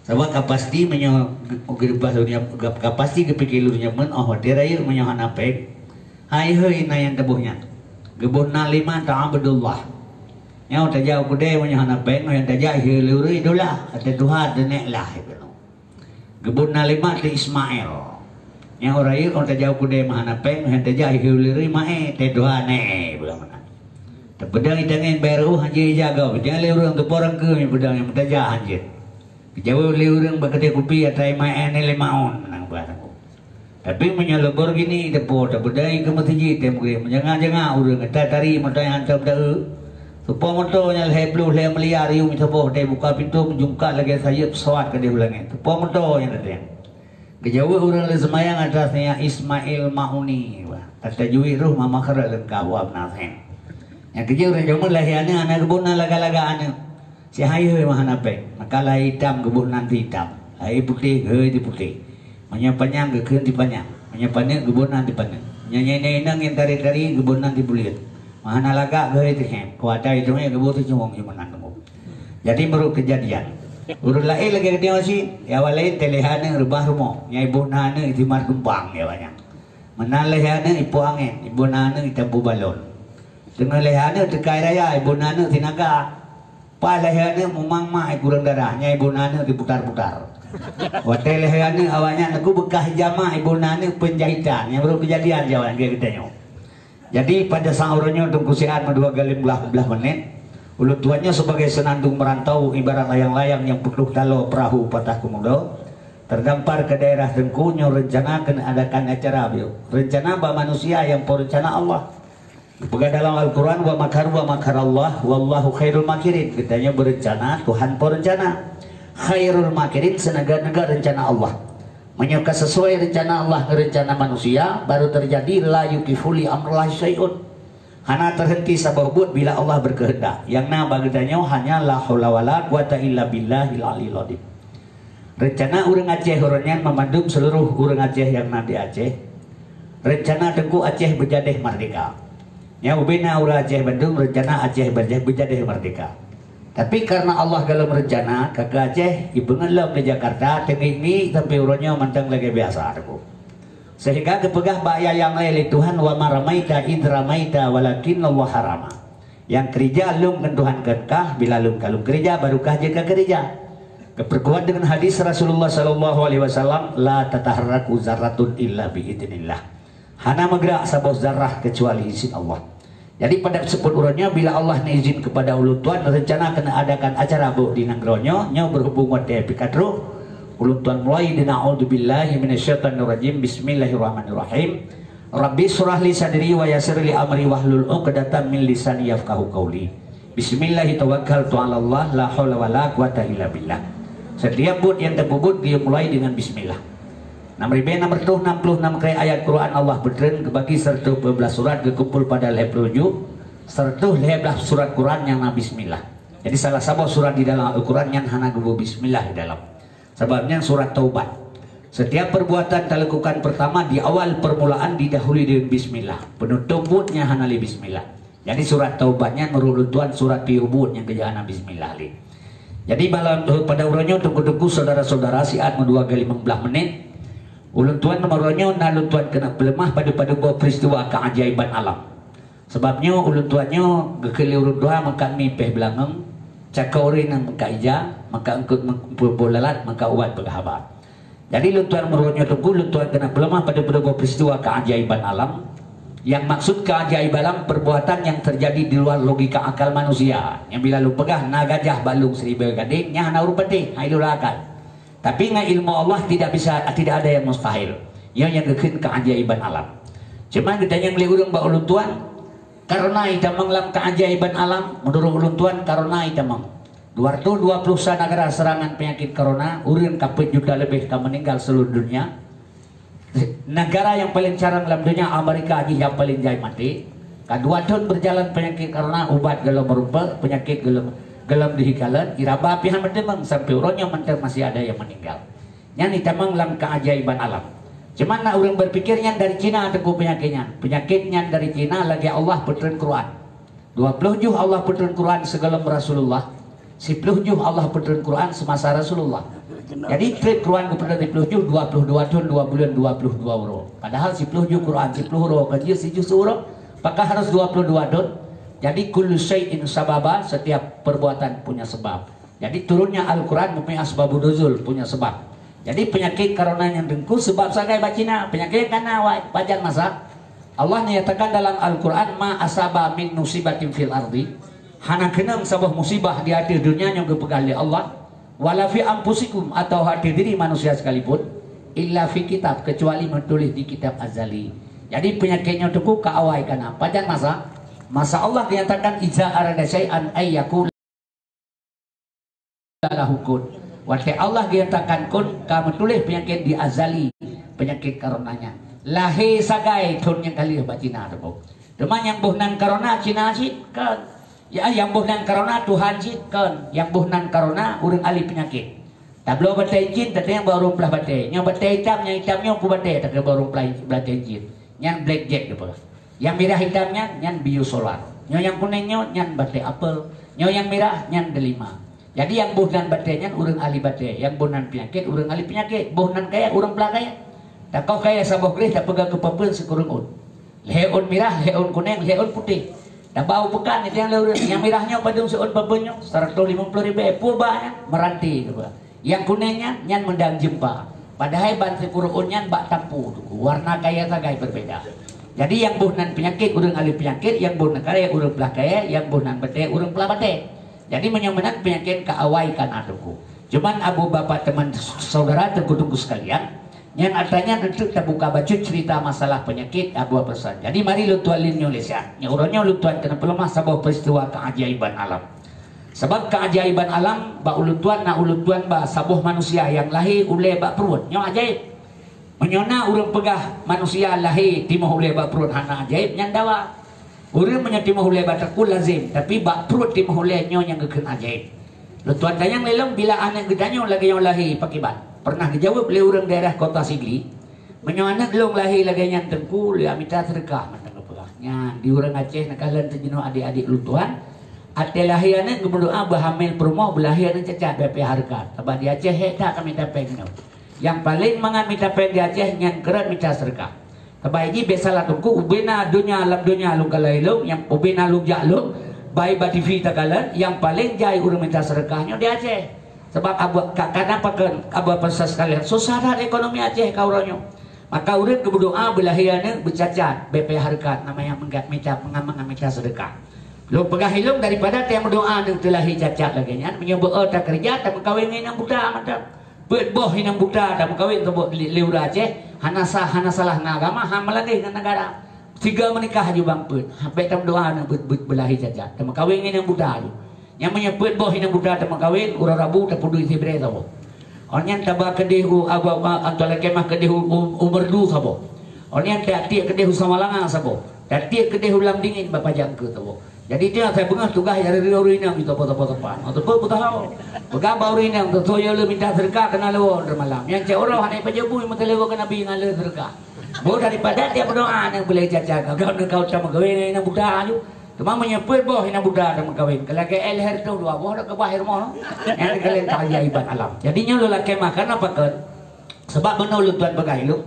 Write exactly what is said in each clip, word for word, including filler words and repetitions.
Sabab ka pasti meunyoe ge-, ge-, ge-, ka pasti geupike lôn nyoe meu'oh watée rayeuk meunyoe hana péng. Hai hei na nyang teuboh nyan. Geuboh na lima ta Abdullah. Nyoe tajak u keudée meunyoe hana péng, nyang tajak i hei lé ureuëng idola, ateueh tuha teunek lah. Geuboh na lima teu Ismail. Nyang ureuëng rayeuk tajak u keudée meuhana péng, nyang tajak i hei lé ureuëng mae, teuh tuha nek, beulah meunan. Teupeudong i tangen bayar uh hanjeuet ijaga, jangan lé ureuëng teuporang keu nyang peudong nyang meutajak hanjeuet. Geujaweueb lé ureuëng bak keudée kupi atra iman nyan lima won, nang bah teungku. Tapi meunyoe Lamborghini teupo, teupeudai keu meuseujid, teuh meugreb, meujanga-janga ureuëng, atra tari moto nyang hantom teu-eu. Teupo moto nyang lhée ploh lhée miliar, yum saboh teuh buka pintoe meujungkat lagée sayeuep pesawat keudeh u langét. Teupo moto nyang teuh. Geujaweueb ureuëng lé seumayang atra nyan Ismail Mauni, wah. Atra juik roh mama keureuk leungkab wab naseng. Nyang keujeuet ureuëng jameun lahé aneuëk, hana geuboh na laga-laga aneuëk. Si hai hei meuhana péng, maka lahé itam geuboh nan teu itam, lahé putéh geuhei teu putéh. Meunyoe panyang geukheun teu panyang, meunyoe paneuk geuboh nan teu paneuk. Meunyoe inong nyang tari-tari geuboh nan teu buleuen. Meuhana lagak geuhei teu hem, kuatai teungoh geuboh teu cungueng jih meunan teungku. Jadi meurok keujadian. Ureuëng laén lagée geutanyoe cit, ya awak laén teuh lhée aneuëk reubah rumoh, nyang iboh na aneuëk itimar tumpang ya awak nyan. Meunan lhée aneuëk ipo angén, iboh na aneuëk itampu balon. Teungoh lhée aneuëk teukai raya, iboh na aneuëk tinaga. Paih lhée aneuëk mumang mah i kureueng darah, nyang iboh na aneuëk diputar-putar. Watée lhée aneuëk awaknyan teungku beukah jamah, iboh na aneuëk peunjahitan, nyang baru keujadian jawaban geutanyoe. Jadi pada saat uroe nyoe teungku siat meudua galem blah blah menit, ulôn tuan nyoe sebagai senandung merantau ibarat layang-layang nyang putôh taloe peurahô patah keumudo, terdampar ke daerah teungku nyoe rencana keuneuk adakan acara biôh. Rencana bak manusia nyang po rencana Allah. Geupeugah dalam Al-Quran, "Wa makaru wa makarallah, wallahu khairul makirin." Geutanyoe beurencana, Tuhan po rencana. Khairul makirin, seuneuga-neuga rencana Allah. Meunyoe ka sesuai rencana Allah ngon rencana manusia, baru teujadi la yukifu li amrillahi syai'un. Hana teuhenti saboh buet bila Allah beukeuheundak. Nyang na bak geutanyoe hanya la haula wala quwata illa billahil aliyil azim. Rencana ureuëng Aceh uroe nyan meumandum seuluruh ureuëng Aceh nyang na di Aceh. Rencana teungku Aceh beujadeh merdeka. Nyang ubena ureuëng Aceh bandum rencana Aceh beujadeh merdeka. Tapi karena Allah golom rencana, ka keu Aceh ibeungeut lom di Jakarta, teungiek-ngiek sampoe uroe nyoe mantong lagée biasa teungku. Sehingga geupeugah bak ayat nyang laén lé Tuhan, "Wa ma ramaita id ramaita walakinnallaha rama." Nyang keurija lom keu Tuhan keu kah, bila lom ka lom keurija, baru kah jeuet ka keurija. Geupeurkuat deungon hadis Rasulullah sallallahu alaihi wasallam, "La tataharraku zarratun illa bi idznillah." Hana meugrak saboh zarah keucuali izin Allah. Jadi pada seupôt uroe nyoe bila Allah neuizin keupada ulôn tuan rencana keuneuk adakan acara bôh di nanggroe nyoe, nyoe beuhubung watée pih ka trok, ulôn tuan mulai deungon a'udzubillahi minasyaitonirrajim, bismillahirrahmanirrahim. Rabbi syrah li sadri wa yassir li amri wahlul 'uqdatam min lisani yafqahu qauli. Bismillah tawakkaltu 'alallah la haula wala quwata illa billah. Setiap buet nyang tapeubuet dia mulai dengan bismillah. Enam ribu enam ratus enam puluh enam kali ayat Quran Allah peutreun geubagi seratus dua belas surat geukumpul pada lhée ploh juh, seratus lhée belas surat Quran nyang na bismillah. Jadi salah saboh surat di dalam Al-Quran nyang hana geuboh bismillah di dalam. Sabab nyan surat taubat. Setiap perbuatan talakukan pertama di awal permulaan didahului dengan bismillah. Penutup buet nyan hana lé bismillah. Jadi surat taubat nyan meunurot ulôn tuan surat piôh buet nyang keujana bismillah lé. Jadi malam pada uroe nyoe teungku-teungku saudara-saudara siat meudua kali lima belas menit. Ulôn tuan meunurot nyoe na ulôn tuan keuneuk peuleumah padub-padub boh peristiwa keajaiban alam. Sabab nyoe ulôn tuan nyoe geukheun lé ureuëng tuha meukat mi péh beulangöng, cakau ureuëng nyang meukat ija, meukat eungkôt meukumpul boh lalat, meukat ubat peugah haba. Jadi ulôn tuan meurot nyoe teungku, ulôn tuan keuneuk peuleumah padub-padub boh peristiwa keajaiban alam. Nyang maksud keajaiban alam perbuatan yang terjadi di luar logika akal manusia. Nyang bila lôn peugah na gajah bak lueng siribèe gadeng, nyan hana ureuëng patéh, hai lôn akal. Tapi ngon ilmu Allah tidak bisa, tidak ada yang mustahil. Nyoe nyang geukheun keajaiban alam. Cuma geutanyong lé ureuëng bak ulôn tuan, karena itamong lam keajaiban alam, meunurot ulôn tuan karena itamong. Dua ratus dua puluh sa negara seurangan penyakit corona, ureuëng ka peuet juta leubeh ka meuninggal seluruh dunia. Negara nyang paleng carông lam donya Amerika jih nyang paleng jai maté. Ka dua thon beujalan peunyakét corona, ubat golom meurumpok, peunyakét golom, golom deuh ikalon, iraba pih han meuteumong sampoe uroe nyoe mantong masih ada nyang meuninggal. Nyan itamong lam keajaiban alam. Cuma na ureuëng beupikir nyan dari Cina teungku peunyakét nyan. Peunyakét nyan dari Cina lagée Allah peutreun Quran. Dua ploh juh Allah peutreun Quran sigohlom Rasulullah, siploh juh Allah peutreun Quran semasa Rasulullah. Jadi treb Quran geupeutreun siploh juz, dua ploh dua thon, dua buleuen, dua ploh dua uroe. Padahai siploh juz Quran, siploh uroe ka jeuet sijuz siuroe. Apakah harus dua ploh dua thon? Jadi kullu syai'in sababa, setiap perbuatan punya sebab. Jadi turunnya Al-Quran mempunyai asbabun nuzul, punya sebab. Jadi peunyakét corona nyang teungku seubab sagai bak Cina, peunyakét nyang kana awai, pajan masa. Allah nyatakan dalam Al-Quran, "Ma asaba min musibatin fil ardi," hana keunong saboh musibah di ateueh dunia nyang geupeugah lé Allah, "wala fi anfusikum," atawa ateueh diri manusia sekalipun, "illa fi kitab," kecuali meutuléh di kitab azali. Jadi peunyakét nyoe teungku ka awai kana. Pajan masa? Masa Allah nyatakan, "Iza arada syai'an ay yaqul lahu kun." Watée Allah geuntakan kun, ka meutuléh peunyakét di azali, peunyakét corona nyan. Lahé sagai thon nyang ka lheueh bak Cina teungku. Teuma nyang boh nan corona Cina cit kon. Ya, nyang boh nan corona Tuhan cit kon. Nyang boh nan corona ureuëng ahli peunyakét. Tabloe batée jin, tateueng bak ureuëng peulaih batée. Nyoe batée itam, nyang itam nyoe peue batée, tateueng bak ureuëng peulaih, batée jin. Nyan blackjack geupeugah. Nyang mirah itam nyan, nyan biosolar. Nyoe nyang kunéng nyoe, nyan batée apel. Nyoe nyang mirah, nyan delima. Jadi nyang boh nan batée nyan ureuëng ahli batée, nyang boh nan peunyakét ureuëng ahli peunyakét, boh nan kayée ureuëng peulaih kayée. Takoh kayée saboh greh tapeugah keu papeuen sikureueng ôn. Lhée ôn mirah, lhée ôn kunéng, lhée ôn putéh. Tabau peukan niteng lé ureuëng, nyang mirah nyoe padum siôn papeuen nyoe, seratus lima puluh ribée, peue ba nyan, meuranté geupeugah. Nyang kunéng nyan, nyan meudang jeumpa. Padahai ban sikureueng ôn nyan bak tampu, warna kayée sagai berbeda. Jadi nyang boh nan peunyakét ureuëng ahli peunyakét, nyang boh nan kayée ureuëng peulaih kayée, nyang boh nan batée ureuëng peulaih batée. Jadi meunyoe meunan peunyakét ka awai kana teungku. Cuman abu bapak teman saudara teungku-teungku sekalian, nyan atra nyan untuk tabuka bacut cerita masalah peunyakét abu pesan. Jadi mari lôn tuan lin nyoe lé siat. Nyoe uroe nyoe lôn tuan keuneuk peuleumah saboh peristiwa keajaiban alam. Sabab keajaiban alam, bak ulôn tuan na ulôn tuan ba saboh manusia nyang lahé ulée bak pruet. Nyoe ajaéb. Meunyoe na ureuëng peugah manusia lahé timoh ulée bak pruet hana ajaéb, nyan dawa. Ureuëng meunyoe timoh ulée bak takue lazem, tapi bak pruet timoh ulée nyoe nyang geukheun ajaéb. Lôn tuan tanyong lé lôn, bila aneuëk geutanyoe lagée nyoe lahé pakiban? Pernah geujaweueb lé ureuëng daerah Kota Sigli, "Meunyoe aneuëk lôn lahé lagée nyan teungku, lé mita seudeukah," mantong geupeugah. Nyan di ureuëng Aceh neukalon teujinoe adik-adik lôn tuan. Até lahé aneuëk geumeudoá beuhamé peurumoh, beulahé aneuëk cacat bée pih hareukat. Sabab di Aceh hék that ka mita péng nyoe. Nyang paleng mangat mita péng di Aceh nyan keurot mita seudeukah. Teuma jih biasalah teungku, ubena donya lam donya lôn kalon ilong, nyang ubena lôn jak lôn, bai ba T V takalon, nyang paleng jai ureuëng mita seudeukah nyoe di Aceh. Sabab abu, ka, kenapa ke, abu pesan sekalian, susah that ekonomi Aceh ka uroe nyoe. Maka ureuëng geumeudoá beulahé aneuëk beucacat, bée pih hareukat, nama nyang meugat mita, mangat-mangat mita seudeukah. Lôn peugah ilong daripada teuh meudoá aneuëk teulahé cacat lagée nyan, meunyoe beu-o takeureuja, tameukawen ngon inong buta mantong. Peuet boh inong buta tameukawen saboh lé, lé ureuëng Aceh, hana sah, hana salah ngon agama, han meulangeh ngon negara. Siga meunikah aju bang peuet. Ha, bék tameudoá aneuëk beu-, beu-, beulahé cacat. Tameukawen ngon inong buta aju. Nyang meunyoe peuet boh inong buta tameukawen, uroe Rabu tapeuduek sibrée saboh. Awak nyan taba keudeh u, abu, a, antoh lakée mah keudeh u, u, u merdu saboh. Awak nyan tatiek keudeh u Samalanga saboh. Tatiek keudeh u Lam Dingin bak Pajangke saboh. Jadi, nyan asai beungoh tugaih ureuëng inong di topo-topo teumpat. Ataupun beutahau. Peugah bak ureuëng inong, "Teutoe yo le mita seudeukah keunan lewat malam." Nyang cak uroe hana pajoh bui meuteulewat keu Nabi ngon le seudeukah. Boh daripada tiep meudoá nyang beulahé cacat, ka kau neuka utam meukawen ngon inong buta aju. Teuma meunyoe peuet boh inong buta tameukawen, keu lagée leher tu dua boh dak keubah rumoh. Nyang kalian tahu ya iban alam. Jadi nyoe lôn lakée mah kana pakon. Sebab beungoh lôn tuan peugah ilong.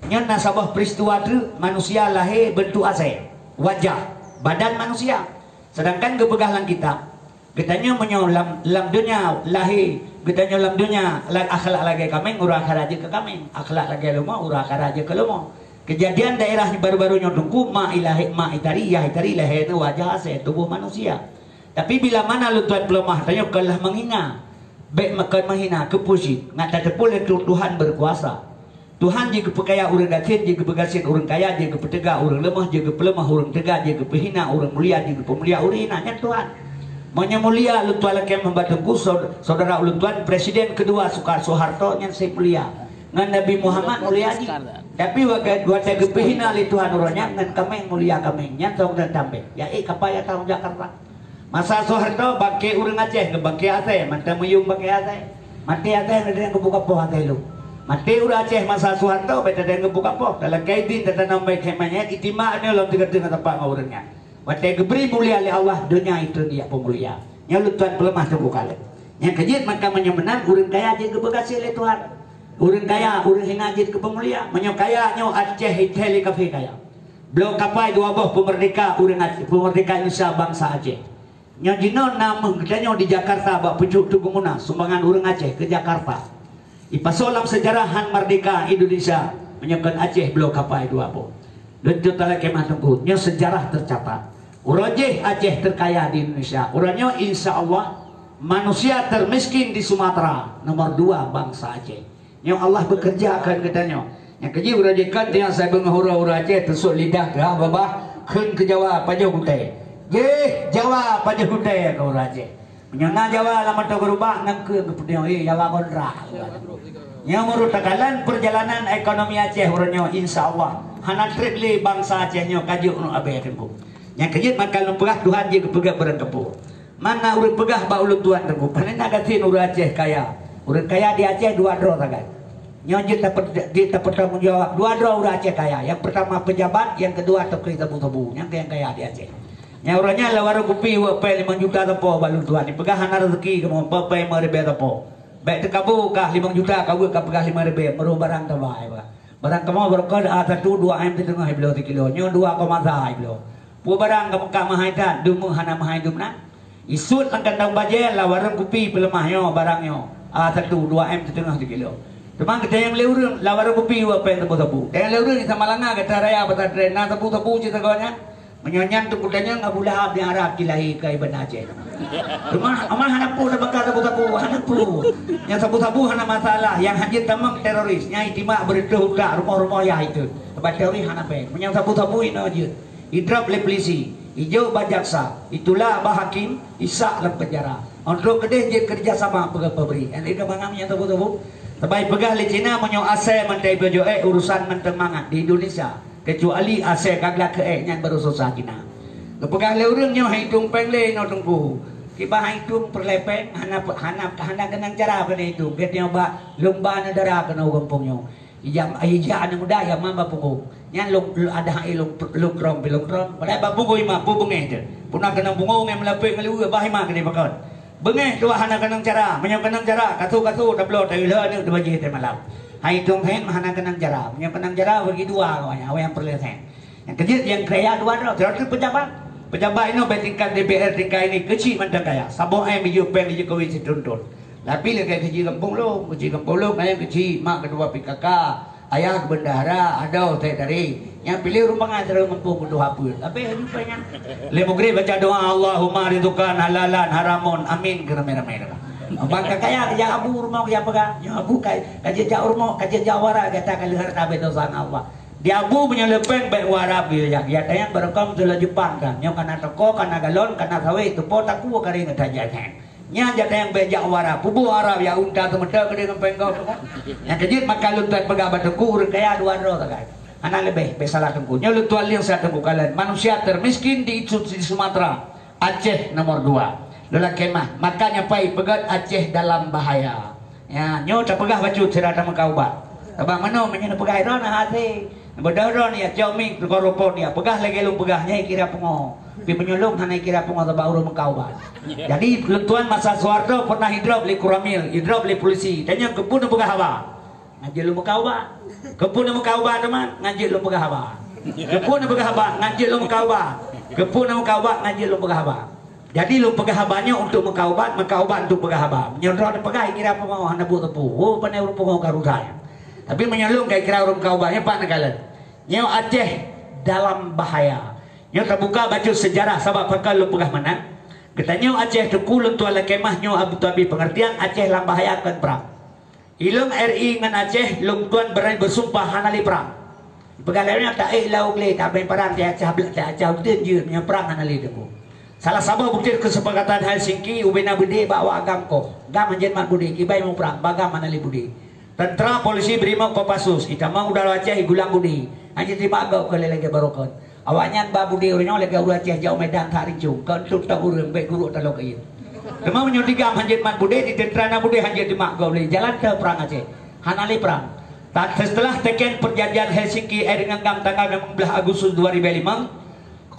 Nyoe na saboh peristiwa treuk manusia lahé beuntuk asée, wajah, badan manusia. Sedangkan geupeugah lam kitab, geutanyoe meunyoe lam, lam donya lahé, geutanyoe lam donya la-, akhlak lagée kaméng, uroe akhirat jeuet keu kaméng, akhlak lagée leumo, uroe akhirat jeuet keu leumo. Keujadian daerah baru-baru nyoe teungku, ma ilahé, ma itari, yah itari lahé neu wajah asée tuboh manusia. Tapi bila mana lôn tuan peuleumah, tanyoe kon lah meuhina. Bék makon meuhina, keupeue cit, ngat tateupeue lé Tu-, Tuhan beukuasa. Tuhan jeuet geupeukaya ureuëng gasien, jeuet geupeugasien ureuëng kaya, jeuet geupeuteuga ureuëng leumoh, jeuet geupeuleumah ureuëng teuga, jeuet geupeuhina ureuëng mulia, jeuet geupeumilia ureuëng hina. Nyan Tuhan. Meunyoe mulia lôn tuan lakée meubat teungku, sau-, saudara ulôn tuan, presiden keudua Soekar-, Soeharto nyan seb mulia. Ngon Nabi Muhammad mulia jih. Tapi watée, watée geupeuhina lé Tuhan uroe nyan ngon kaméng mulia kaméng. Nyan tong dan tambéh. Ya, eh, kapa ya tong Jakarta. Masa Soeharto bangké ureuëng Aceh ngon bangké asée, mantong meuyuem bangké asée. Maté asée, na deueng geubuka poh asée lom. Maté ureuëng Aceh masa Soeharto, bék tadeueng geubuka poh. Dalam kaidin tatanom bék khémah nyan, itimak nyoe lom teuka-teuka teumpat ngon ureuëng nyan. Watée geubri mulia lé Allah, donya itu dia peumulia. Nyoe lôn tuan peuleumah teungku kalon. Nyang keujeuet maka meunyoe meunan ureuëng kaya jeuet geupeugaséh lé Tuhan. Ureuëng kaya, ureuëng hina jeuet geupeumulia. Meunyoe kaya nyoe Aceh itéh lé kafé kaya. Bloe kapai dua boh peumerdeka ureuëng Aceh, peumerdeka Indonesia bansa Aceh. Nyoe jinoe na meuh geutanyoe di Jakarta bak pucuk Teungku Muna sumbangan ureuëng Aceh keu Jakarta. Ipasoe lam seujarah han merdeka Indonesia meunyoe kon Aceh bloe kapai dua boh. Lôn cok talakée mah Teungku, nyoe seujarah teucatat. Uroe jih Aceh teukaya di Indonesia. Uroe nyoe insya Allah manusia termiskin di Sumatera nomor dua bansa Aceh. Nyoe Allah bekerja keu geutanyoe. Nyang keujih uroe jih kan tiang sabe ngon uroe-uroe Aceh teusok lidah teuhah babah kheun keu Jawa pajoh gutée. Jih Jawa pajoh gutée keu uroe Aceh. Meunyoe na Jawa lam mata geurubak nang keu geupeudong, eh, Jawa kontra. Nyang meureuh takalon perjalanan ekonomi Aceh uroe nyoe insya Allah hana treb lé bansa Aceh nyoe ka jeuet uneuk abée Teungku. Nyang keujeuet maka lôn peugah Tuhan jeuet geupeugah barang keupeue. Mana ureuëng peugah bak ulôn tuan Teungku, pane na gasien ureuëng Aceh kaya. Ureuëng kaya di Aceh dua droe sagai. Nyoe jeuet tapeu-, jeuet tapeutanggung jawab dua droe ureuëng Aceh kaya. Yang pertama pejabat, yang kedua tokri sabu-sabu. Nyang kaya, kaya di Aceh. Nyang uroe nyan lam warong kupi weuek péng limong juta sapo bak lôn tuan. Dipeugah hana rezeki kamoe, péng lima ribée sapo. Bék teukabu kah limong juta ka weuek ka peugah lima ribée, meureuh barang taba, eh, bah. Barang kamoe barokon A satu dua M siteungoh ibloe sikilo. Nyoe dua koma sa ibloe. Peue barang ka meukat meuhai that, deungoe hana meuhai dum na. Isut lam kantong bajée lam warong kupi peuleumah nyoe barang nyoe. A satu dua M siteungoh sikilo. Teuma geutanyong lé ureuëng lam warong kupi weuek péng sabu-sabu. Tanyong lé ureuëng di Samalanga gata raya pesantren na sabu-sabu cit sagoe nyan. Meunyoe nyan teukutanyong Abu Lahab nyang Arab jilahé keu Iban Aceh. Teuma amai hana peue lam baka sabu-sabu, hana peue. Nyang sabu-sabu hana masalah, nyang hana tamong teroris, nyang itimak beureutoh utak rumoh-rumoh yah itu. Sebab teroris hana péng. Meunyoe sabu-sabu inoe jeuet. Idrop lé polisi, ijok bak jaksa, itulak bak hakim, isak lam penjara. Untuk keudeh jeuet kerja sama peugah pabrik. Yang itu mangang yang tubu-tubu. Sebagai peugah lé Cina meunyoe asai mantong beujok ék urusan mantong mangat di Indonesia. Kecuali asai ka glak keu ék nyan baru susah Cina. Geupeugah lé ureuëng nyoe hai tueng péng lé nyoe teungku. Kiban hai tueng peureulée péng hana hana hana keunong cara keuneuk hitung. Gét nyoe bak lumba neudara keunoe gampông nyoe. Ija, ija aneuk muda ya ma ba punggong. Nyan lôn, lôn adah hai lôn, lôn krong pi lôn krong. Padahai ba punggong ima pu beungéh teuh. Puna keunong punggong ngon meulapéh ngon liweue bah ima keuneuk pakon. Beungéh tuah hana keunong cara. Meunyoe keunong cara, kasu-kasu tabloe teuh lheueh aneuk teubajih teuh malam. Hai tueng hen hana keunong cara. Meunyoe keunong cara bagi dua awaknyan, awaknyan peureulée hen. Nyang keujeuet nyang kaya dua droe, droe teuh pejabat. Pejabat inoe baik tingkat D P R tingkat ini keuchik mantong kaya. Saboh M ijok péng ijok kawin sitrun-trun. Tapi lagée keuchik gampông lôn, keuchik gampông lôn, ayah keuchik mak keudua P K K, ayah bendahara, adoe teh dari. Nyang piléh rumangan sira gampông butuh apa. Tapi hanya péng nyan. Lé mugrib baca doa Allahumma rizqan halalan haramun amin keu ramé-ramé. Bang ka kaya keu abu rumoh keu peugah. Nyoe abu ka ka jejak rumoh, ka jejak wara gata ka leuhar tabe dosa ngon Allah. Di abu meunyoe leupeng bék u Arab ya, ya, ya tayang barokon teulah Jepang kan. Nyoe kana toko, kana galon, kana sawét, tupo taku kari ngeutajan nyan. Nyan jak tayang bék jak u Arab, pubu Arab ya unta teumeute keudeh ngon péng gob. Nyang keujeuet maka lôn tuan peugah bak teungku ureuëng kaya dua droe sagai. Hana leubeh bék salah teungku. Nyoe lôn tuan lieng sa teungku kalon. Manusia termiskin di, di Sumatera. Aceh nomor dua. Lula kemah, makanya pai peugét Aceh dalam bahaya. Ya, nyoe tapeugah bacut sira tameuka ubat. Sabab meunoe meunyoe neupeugah droe na hase. Beudôh droe ni ya cok mik teuka rupot ya. Peugah lagée lôn peugah nyai kira pungo. Pi meunyoe lôn hana kira pungo sabab ureuëng meuka ubat. Jadi lôn tuan masa Soeharto pernah idrop lé Koramil, idrop lé polisi. Tanya keupeue neupeugah haba? Ngan jeuet lôn meuka ubat. Keupeue neumeuka ubat teuma? Ngan jeuet lôn peugah haba. Keupeue neupeugah haba? Ngan jeuet lôn meuka ubat. Keupeue neumeuka ubat? Ngan jeuet lôn peugah haba. Jadi lôn peugah haba nyoe untuk meuka ubat, meuka ubat untuk peugah haba. Meunyoe droe neupeugah kira pungo hana buet teupeu. Oh, pane ureuëng pungo ka rusa nyan. Tapi meunyoe lôn ka kira ureuëng meuka ubat nyoe pat neukalon. Nyoe Aceh dalam bahaya. Nyoe tabuka bacut sejarah sabab pakon lôn peugah meunan. Geutanyoe Aceh teungku lôn tuan lakée mah nyoe Abu Tabi pengertian Aceh lam bahaya kon prang. Ilong R I ngon Aceh lôn tuan berani bersumpah hana lé prang. Peugah lé nyan taék lau glé tabeng parang di Aceh, di Aceh udeb jeuet meunyoe prang hana lé teungku. Salah saboh bukti keusepakatan Helsinki ubena beudé bak awak GAM koh. GAM hanjeuet mat beudé, kiban muprang, bak GAM hana lé beudé. Tentera, polisi, brimob, Kopassus, itamong u dalam Aceh igulang beudé. Hanjeuet timak gob keu lé lagée barokon. Awaknyan ba beudé uroe nyoe lagée ureuëng Aceh jak u Medan that rincong, kon teuntang ureuëng bék gurok taloe kayée. Teuma meunyoe di GAM hanjeuet mat beudé, di teuntera na beudé hanjeuet timak gob lé jalan teuh prang Aceh. Hana lé prang. Tan seuteulah teken Perjanjian Helsinki eh deungon GAM tanggal limong belas Agustus dua ribu lima,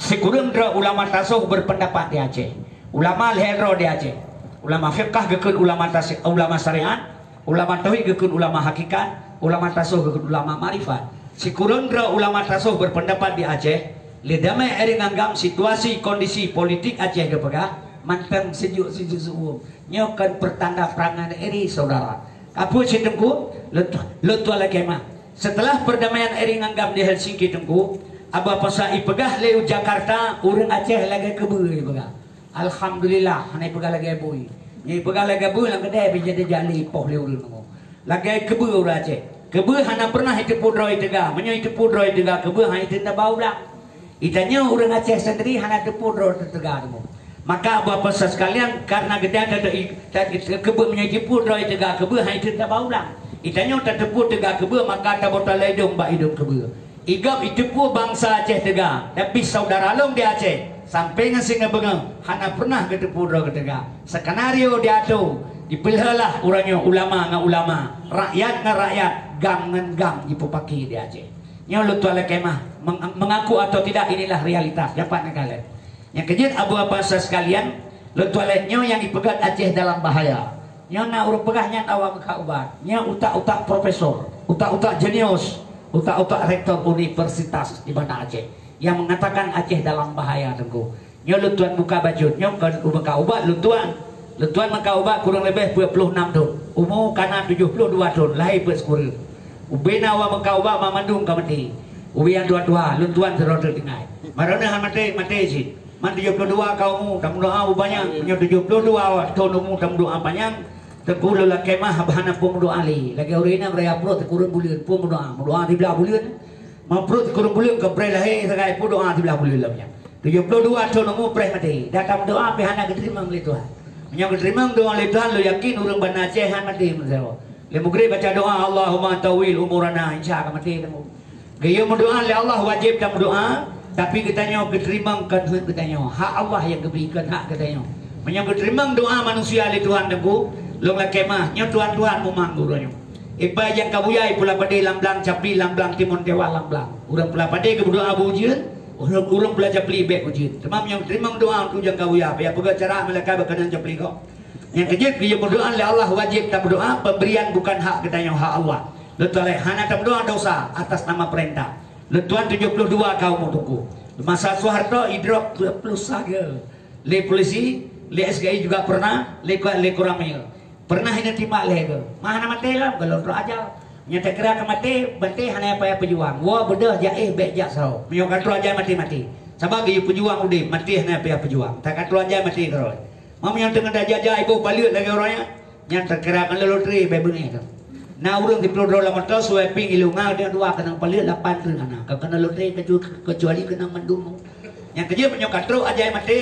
sikureueng droe ulama tasawuf berpendapat di Aceh. Ulama lhée droe di Aceh. Ulama fiqah geukheun ulama tas-, ulama syariat, ulama tauhid geukheun ulama hakikat, ulama tasawuf geukheun ulama makrifat. Sikureueng droe ulama tasawuf berpendapat di Aceh, lé damé iri ngon GAM situasi kondisi politik Aceh geupeugah mantong sejuk-sejuk siuem. Nyoe kon pertanda perangai iri, saudara. Kapeue cit Teungku? Lôn, lôn tuan lakée mah. Setelah perdamaian iri ngon GAM di Helsinki Teungku, Abu Pasha ipeugah lé u Jakarta, ureuëng Aceh lagée keubeue ipeugah. Alhamdulillah, hana ipeugah lagée bui. Nyang ipeugah lagée bui lam keudée pih jadi jali poh lé ureuëng nyoe. Lagée keubeue ureuëng Aceh. Keubeue hana pernah iteupeue droe teuga. Meunyoe iteupeue droe teuga keubeue hana iteupeue taba ulang. Itanyoe ureuëng Aceh sendiri hana teupeue droe teuga nyoe. Maka Abu Pasha sekalian, karena geutanyoe teupeue meunyoe iteupeue droe teuga keubeue hana iteupeue taba ulang. Itanyoe tateupeue teuga keubeue maka tabota lé idong bak idong keubeue. Igab iteupeue bansa Aceh teuga, tapi saudara lôn di Aceh sampai ngon singoh beungoh hana pernah geuteupeue droe teuga. Skenario diatur, dipeulheulah uroe nyoe ulama ngon ulama, rakyat ngon rakyat, GAM ngon GAM jipeupaké di Aceh. Nyoe lôn tuan lakée mah, meng-, mengaku atau tidak, inilah realitas. Dapat neugala. Nyang keujeuet Abu Pasha sekalian, lôn tuan lakée nyoe nyang ipeugah Aceh dalam bahaya. Nyoe na ureuëng peugah nyan awak meukat ubat. Nyoe utak-utak profesor, utak-utak jenius, utak-utak rektor universitas di Banda Aceh yang mengatakan Aceh dalam bahaya Teungku. Nyoe lôn tuan buka bacut, nyoe kon meukat ubat lôn tuan. Lôn tuan meukat ubat kurang leubeh peuet ploh nam thon. Umu kana tujoh ploh dua thon, lahé peuet sikureueng. Ubena awak meukat ubat banmandum ka maté. Ubena tuha-tuha, lôn tuan sidroe teuk tinggai. Maroneuk han maté, maté cit. Man tujoh ploh dua ka umu, tameudoa bubanyang. Meunyoe tujoh ploh dua thon umu tameudoa panyang, Teungku lôn lakée mah hana peue meudoa lé. Lagée ureuëng inong raya pruet sikureueng buleuen, peue meudoa. Meudoa siblaih buleuen. Meupreuet sikureueng buleuen ka preh lahé sagai, peue doa siblaih buleuen lom nyan. Tujoh ploh dua thon umu preh maté. Dak tameudoa pih hana geuteurimong lé Tuhan. Meunyoe geuteurimong doa lé Tuhan, lôn yakin ureuëng Banda Aceh han maté meusaboh. Lé meugreb baca doa, "Allahumma tawwil umurana," insya ka maté Teungku. Geuyue meudoa lé Allah wajéb tameudoa, tapi geutanyoe geuteurimong kon heuet geutanyoe, hak Allah nyang geubri kon hak geutanyoe. Meunyoe geuteurimong doa manusia lé Tuhan Teungku, lôn lakée mah, nyoe tuan-tuan mumang uroe nyoe. Iba nyang ka buya ipula padé lam blang, capli lam blang, timon tewa lam blang. Ureuëng pula padé geumeudoa beu ujeuen, ureuëng, ureuëng pula capli bék ujeuen. Teuma meunyoe geuteurimong doa untuk nyang ka buya, payah peugah cara malaikat bak keunan capli kok. Nyang keujeuet geuyue meudoa lé Allah wajéb tameudoa, pemberian bukan hak geutanyoe, hak Allah. Lôn tuan lé hana tameudoa dosa atas nama perintah. Lôn tuan tujoh ploh dua ka umu Teungku. Masa Soeharto idrop dua puluh sage. Lé polisi, lé S K I juga pernah, lé kuat lé kurang meunyoe. Pernah ineutimpak lé ke? Mah hana maté lom, golom trok ajai. Nyang takira ka maté, maté hana payah peujuang. Woe beudôh jaéh bék jak saho. Meunyoe ka trok ajai maté-maté. Sabab geuyue peujuang udeb, maté hana payah peujuang. Tak ka trok ajai maté keudroe. Meunyoe teungoh tajak-jak iboh paleuet lagée uroe nyan, nyan takira keuneuk lotre bék beungéh tu. Na ureuëng siploh droe lam moto, suwai pieng ilunga, dua keunong paleuet, lapan treuk hana. Ka keuneuk lotre kecu-, kecuali keunong mandum. Nyang keujeuet meunyoe ka trok ajai maté,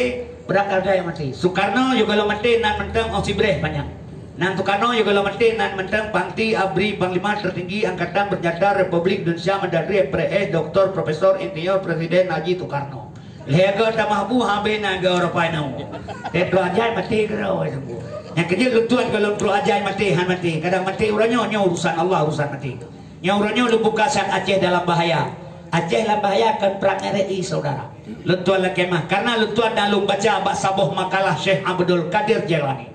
beurangkat ajai maté. Soekarno yôh gohlom maté nan mantong óh sibreh panyang. Nan Soekarno yôh gohlom maté nan mantong panti abri panglima tertinggi angkatan bersenjata Republik Indonesia, Mendagri, M P R S, Doktor, Profesor, Insinyur, Presiden Haji Soekarno. Lhée goe tamah bu habéh na goe rapai nyoe. Teutroh ajai maté keudroe sungguh. Nyang keujeuet lôn tuan gohlom troh ajai maté han maté. Kadang maté uroe nyoe, nyoe urusan Allah, urusan maté. Nyoe uroe nyoe lôn buka sat Aceh dalam bahaya. Aceh lam bahaya kon prang R I, saudara. Lôn tuan lakée mah, karena lôn tuan na lôn baca bak saboh makalah Syekh Abdul Qadir Jailani.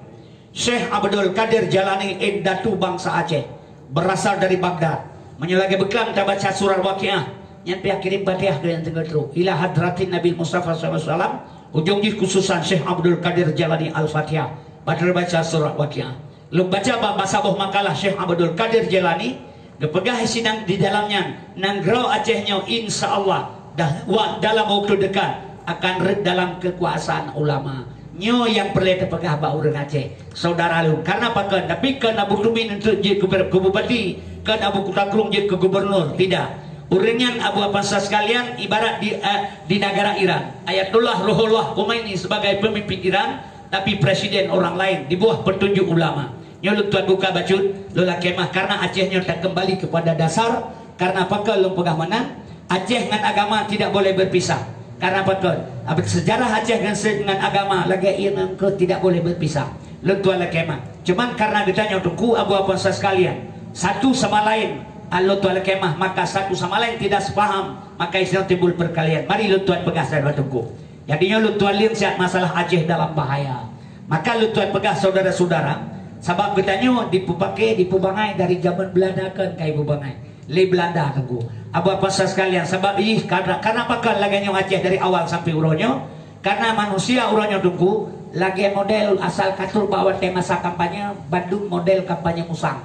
Syekh Abdul Qadir Jailani indatu bangsa Aceh, berasal dari Baghdad. Meunyoe lagée beuklam tabaca surat Waqiah, nyan pih kirém Fatihah keu nyang teungoh trok. Ila hadratin Nabil Mustafa sallallahu alaihi wasallam, ujong jih khususan Syekh Abdul Qadir Jailani Al-Fatihah. Bak tabaca surat Waqiah. Lôn baca bak masa boh makalah Syekh Abdul Qadir Jailani, geupeugah sidang di dalam nyan, nanggroe Aceh nyoe insya Allah dah wa-, dalam waktu dekat akan rhët dalam keukuasaan ulama. Nyoe nyang peureulée teupeugah bak ureuëng Aceh, saudara lôn. Karena pakon, tapi kon Abu Tumin untuk jeuet keu, keu bupati, kon Abu Kuta Krueng jeuet keu gubernur, tidak. Ureuëng nyan Abu Abbas sekalian ibarat di, eh, di negara Iran. Ayatullah Ruhollah Khomeini sebagai pemimpin Iran, tapi presiden orang lain di bawah petunjuk ulama. Nyoe lôn tuan buka bacut, lôn lakée mah, karena Aceh nyoe takeumbali kepada dasar, karena pakon lôn peugah meunan, Aceh ngon agama tidak boleh berpisah. Karena pakon, sejarah Aceh ngon se-, ngon agama lagée ié ngon keuh tidak boleh berpisah. Lôn tuan lakée mah. Cuman karena geutanyoe teungku Abu Abbas sekalian, satu sama lain, ah, lôn tuan lakée mah, maka satu sama lain tidak sepaham, maka isinya timbul perkelahian. Mari lôn tuan peugah sabe teungku. Jadi nyoe lôn tuan lieng siat masalah Aceh dalam bahaya. Maka lôn tuan peugah syedara-syedara, sabab geutanyoe dipeupaké, dipeubangai dari jameun Beulanda kon ka ipeubangai lé Beulanda, Teungku. Abu Pasar sekalian, sabab jih karena, karena pakon lagée nyoe Aceh dari awal sampai uroe nyoe, karena manusia uroe nyoe, Teungku, lagée model asal katur bak watée masa kampanye, bandum model kampanye musang.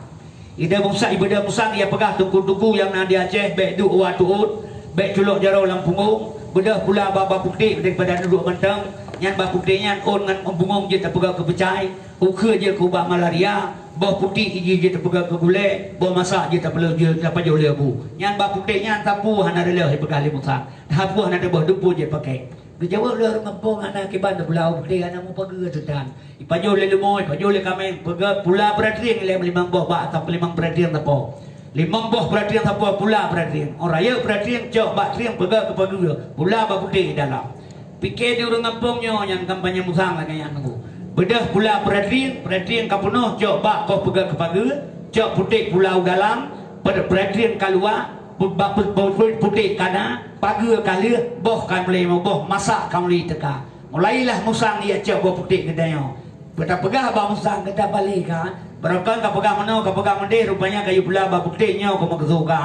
Ida musang, ibeuda musang, ia peugah teungku-teungku nyang na di Aceh, bék duek u tuôt, bék culok jaroe lam punggong, beudôh pula bak bak putéh daripada duek mantong, nyan bak putéh nyan ôn ngon bungong jeuet tapeugah keu peucai, ukeue jeuet keu ubat malaria, boh putéh iji jeuet tapeugah keu gulée, boh masak jeuet tapeuleuh jeuet tapajoh lé bu. Nyan bak putéh nyan sapeue hana reuloh ipeugah lé musang. Sapeue hana teuboh dupeue jeuet pakai. Geujaweueb lé ureuëng gampông hana kiban teupeula u putéh hana mupageue teutan. Ipajoh lé leumo, ipajoh lé kaméng, peugah pula beuratrieng lé limong boh bak atau limong beuratrieng sapo. Limong boh beuratrieng sapo pula beuratrieng. Orang rayeuk beuratrieng cok bak trieng peugah keu pageue, pula bak putéh dalam. Pike di ureuëng gampông nyoe nyang kampanye musang lagée nyan nunggu. Beudôh pula beuratrieng, beuratrieng ka peunoh cok bak koh peugah keu pageue, cok putéh pula u dalam, beuratrieng ka luwa, pu-, bak pu-, pu-, pu-, putéh ka na, pageue ka lheueh, boh ka mulai meuboh, masak ka mulai teuka. Mulailah musang ia cok boh putéh geutanyoe. Beutapeugah bak musang geuta balé ka, barokon ka peugah meunoe, ka peugah meudeh, rupanya kayu pula bak putéh nyoe ka meukeusut ka.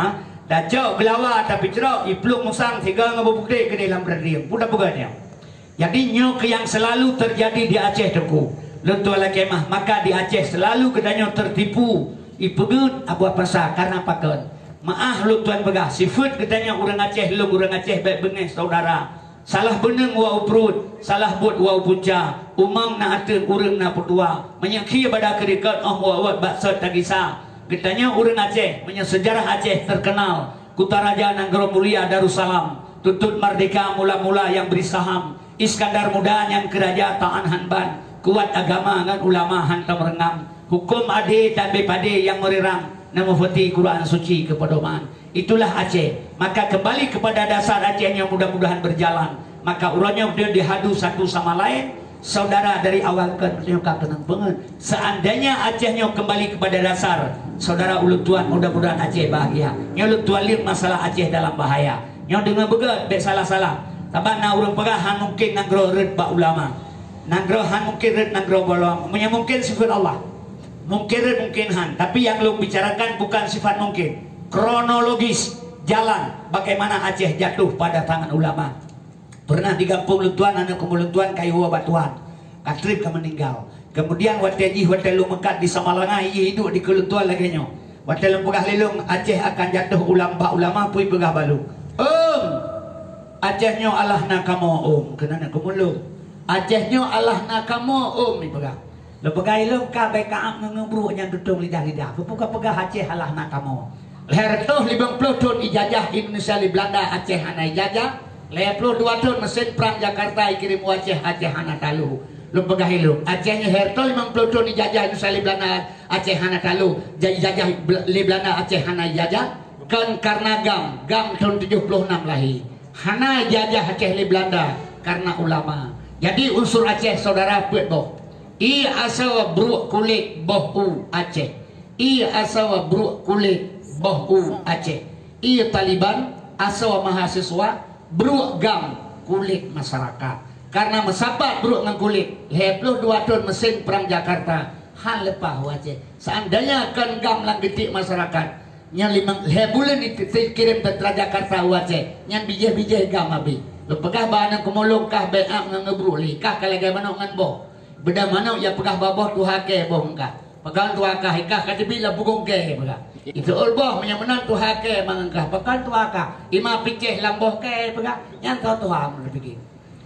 Tacok geulawa, tapicrok, iplueng musang sigoe ngon boh putéh keudeh lam beuratrieng. Peue tapeugah nyoe? Jadi nyoe keuh nyang selalu terjadi di Aceh, Teungku. Lôn tuan lakée meuah, maka di Aceh selalu geutanyoe tertipu, ipeugeuet Abu Pasar karena pakon. Meu'ah lôn tuan peugah, sifeuet geutanyoe ureuëng Aceh, lôn ureuëng Aceh bék beungéh syedara. Salah beuneueng wa u pruet, salah buet wa u punca, umong na ateueh ureuëng na peutua, meunyoe khie bada keurikot óh wot-wot bak sot tagisa. Geutanyoe ureuëng Aceh, meunyoe seujarah Aceh terkenal, Kutaraja Nanggroe Mulia Darussalam, Tutut Merdeka mula-mula nyang bri saham, Iskandar Muda nyang keu raja taát han ban, kuat agama ngon ulama hantom reungang, huköm adé dan beupadé nyang meurirang, na meufeuti Quran Suci keu pedoman. Itulah Aceh. Maka kembali kepada dasar Aceh nyoe mudah-mudahan berjalan. Maka uroe nyoe dihadu satu sama lain, saudara dari awal kon nyoe ka keunong peungeut. Seandainya Aceh nyoe kembali kepada dasar, saudara ulôn tuan, mudah-mudahan Aceh bahagia. Nyoe ulôn tuan lihat masalah Aceh dalam bahaya. Nyoe deungoe beugét, bék salah-salah. Sabab na ureuëng peugah han mungkin nanggroe rhot bak ulama. Nanggroe han mungkin rhot nanggroe bak ulama. Meunyoe mungkin sifat Allah. Mungkin rhot mungkin han. Tapi yang ulôn bicarakan bukan sifat mungkin. Kronologis jalan bagaimana Aceh jatuh pada tangan ulama. Pernah di gampông lôn tuan, aneuk keumu lôn tuan ka iwoe bak tuan. Ka trép ka meuninggai. Kemudian watée jih, watée lôn meukat di Samalanga, jih iduek di keu lôn tuan lagée nyoe. Watée lôn peugah lé lôn, Aceh akan jatuh ulam bak ulama, peue ipeugah bak lôn? Ôm! Aceh nyoe alah na kamoe, ôm, keunan keumu lôn. Aceh nyoe alah na kamoe, ôm, ipeugah. Lôn peugah ilôn ka bék ka-am ngon ngeubruek nyang tutong lidah-lidah. Peue ka peugah Aceh alah na kamoe. Lhée reutôh limong ploh thon ijajah Indonesia lé Beulanda, Aceh hana ijajah. Lhée ploh dua thon meusén prang Jakarta ikirém u Aceh, Aceh hana talo. Lôn peugah ilôn, Aceh nyoe lhée reutôh limong ploh thon ijajah Indonesia lé Beulanda, Aceh hana talo. Ja-, ijajah Bel-, lé Beulanda, Aceh hana ijajah. Kon karena GAM, GAM thon tujoh ploh nam lahé. Hana ijajah Aceh lé Beulanda karena ulama. Jadi unsur Aceh saudara peuet boh. Ie asoe bruek kulét boh u Aceh. Ie asoe bruek kulét boh u Aceh. Ie Taliban asoe mahasiswa bruek GAM kulét masyarakat. Karena meusapat bruek ngon kulét, lhée ploh dua thon meusén prang Jakarta han leupah u Aceh. Seandainya kon GAM lam geutiek masyarakat, nyan limong lhée buleuen di-, dikirém teuntara Jakarta u Aceh, nyan bijéh-bijéh GAM abéh. Lôn peugah bak aneuk keumu lôn kah bék-am ngon ngeubruek lé, kah ka lagée manok ngon boh. Beuda manok ia peugah bak boh tuha kée boh meungkah. Pakon tuha kah, ikah ka teubiet lam bugong kée peugah. Iteuôt boh meunyoe meunan tuha kée mangat kah, pakon tuha kah, ima picéh lam boh kée peugah. Nyan soe tuha meunyoe pike.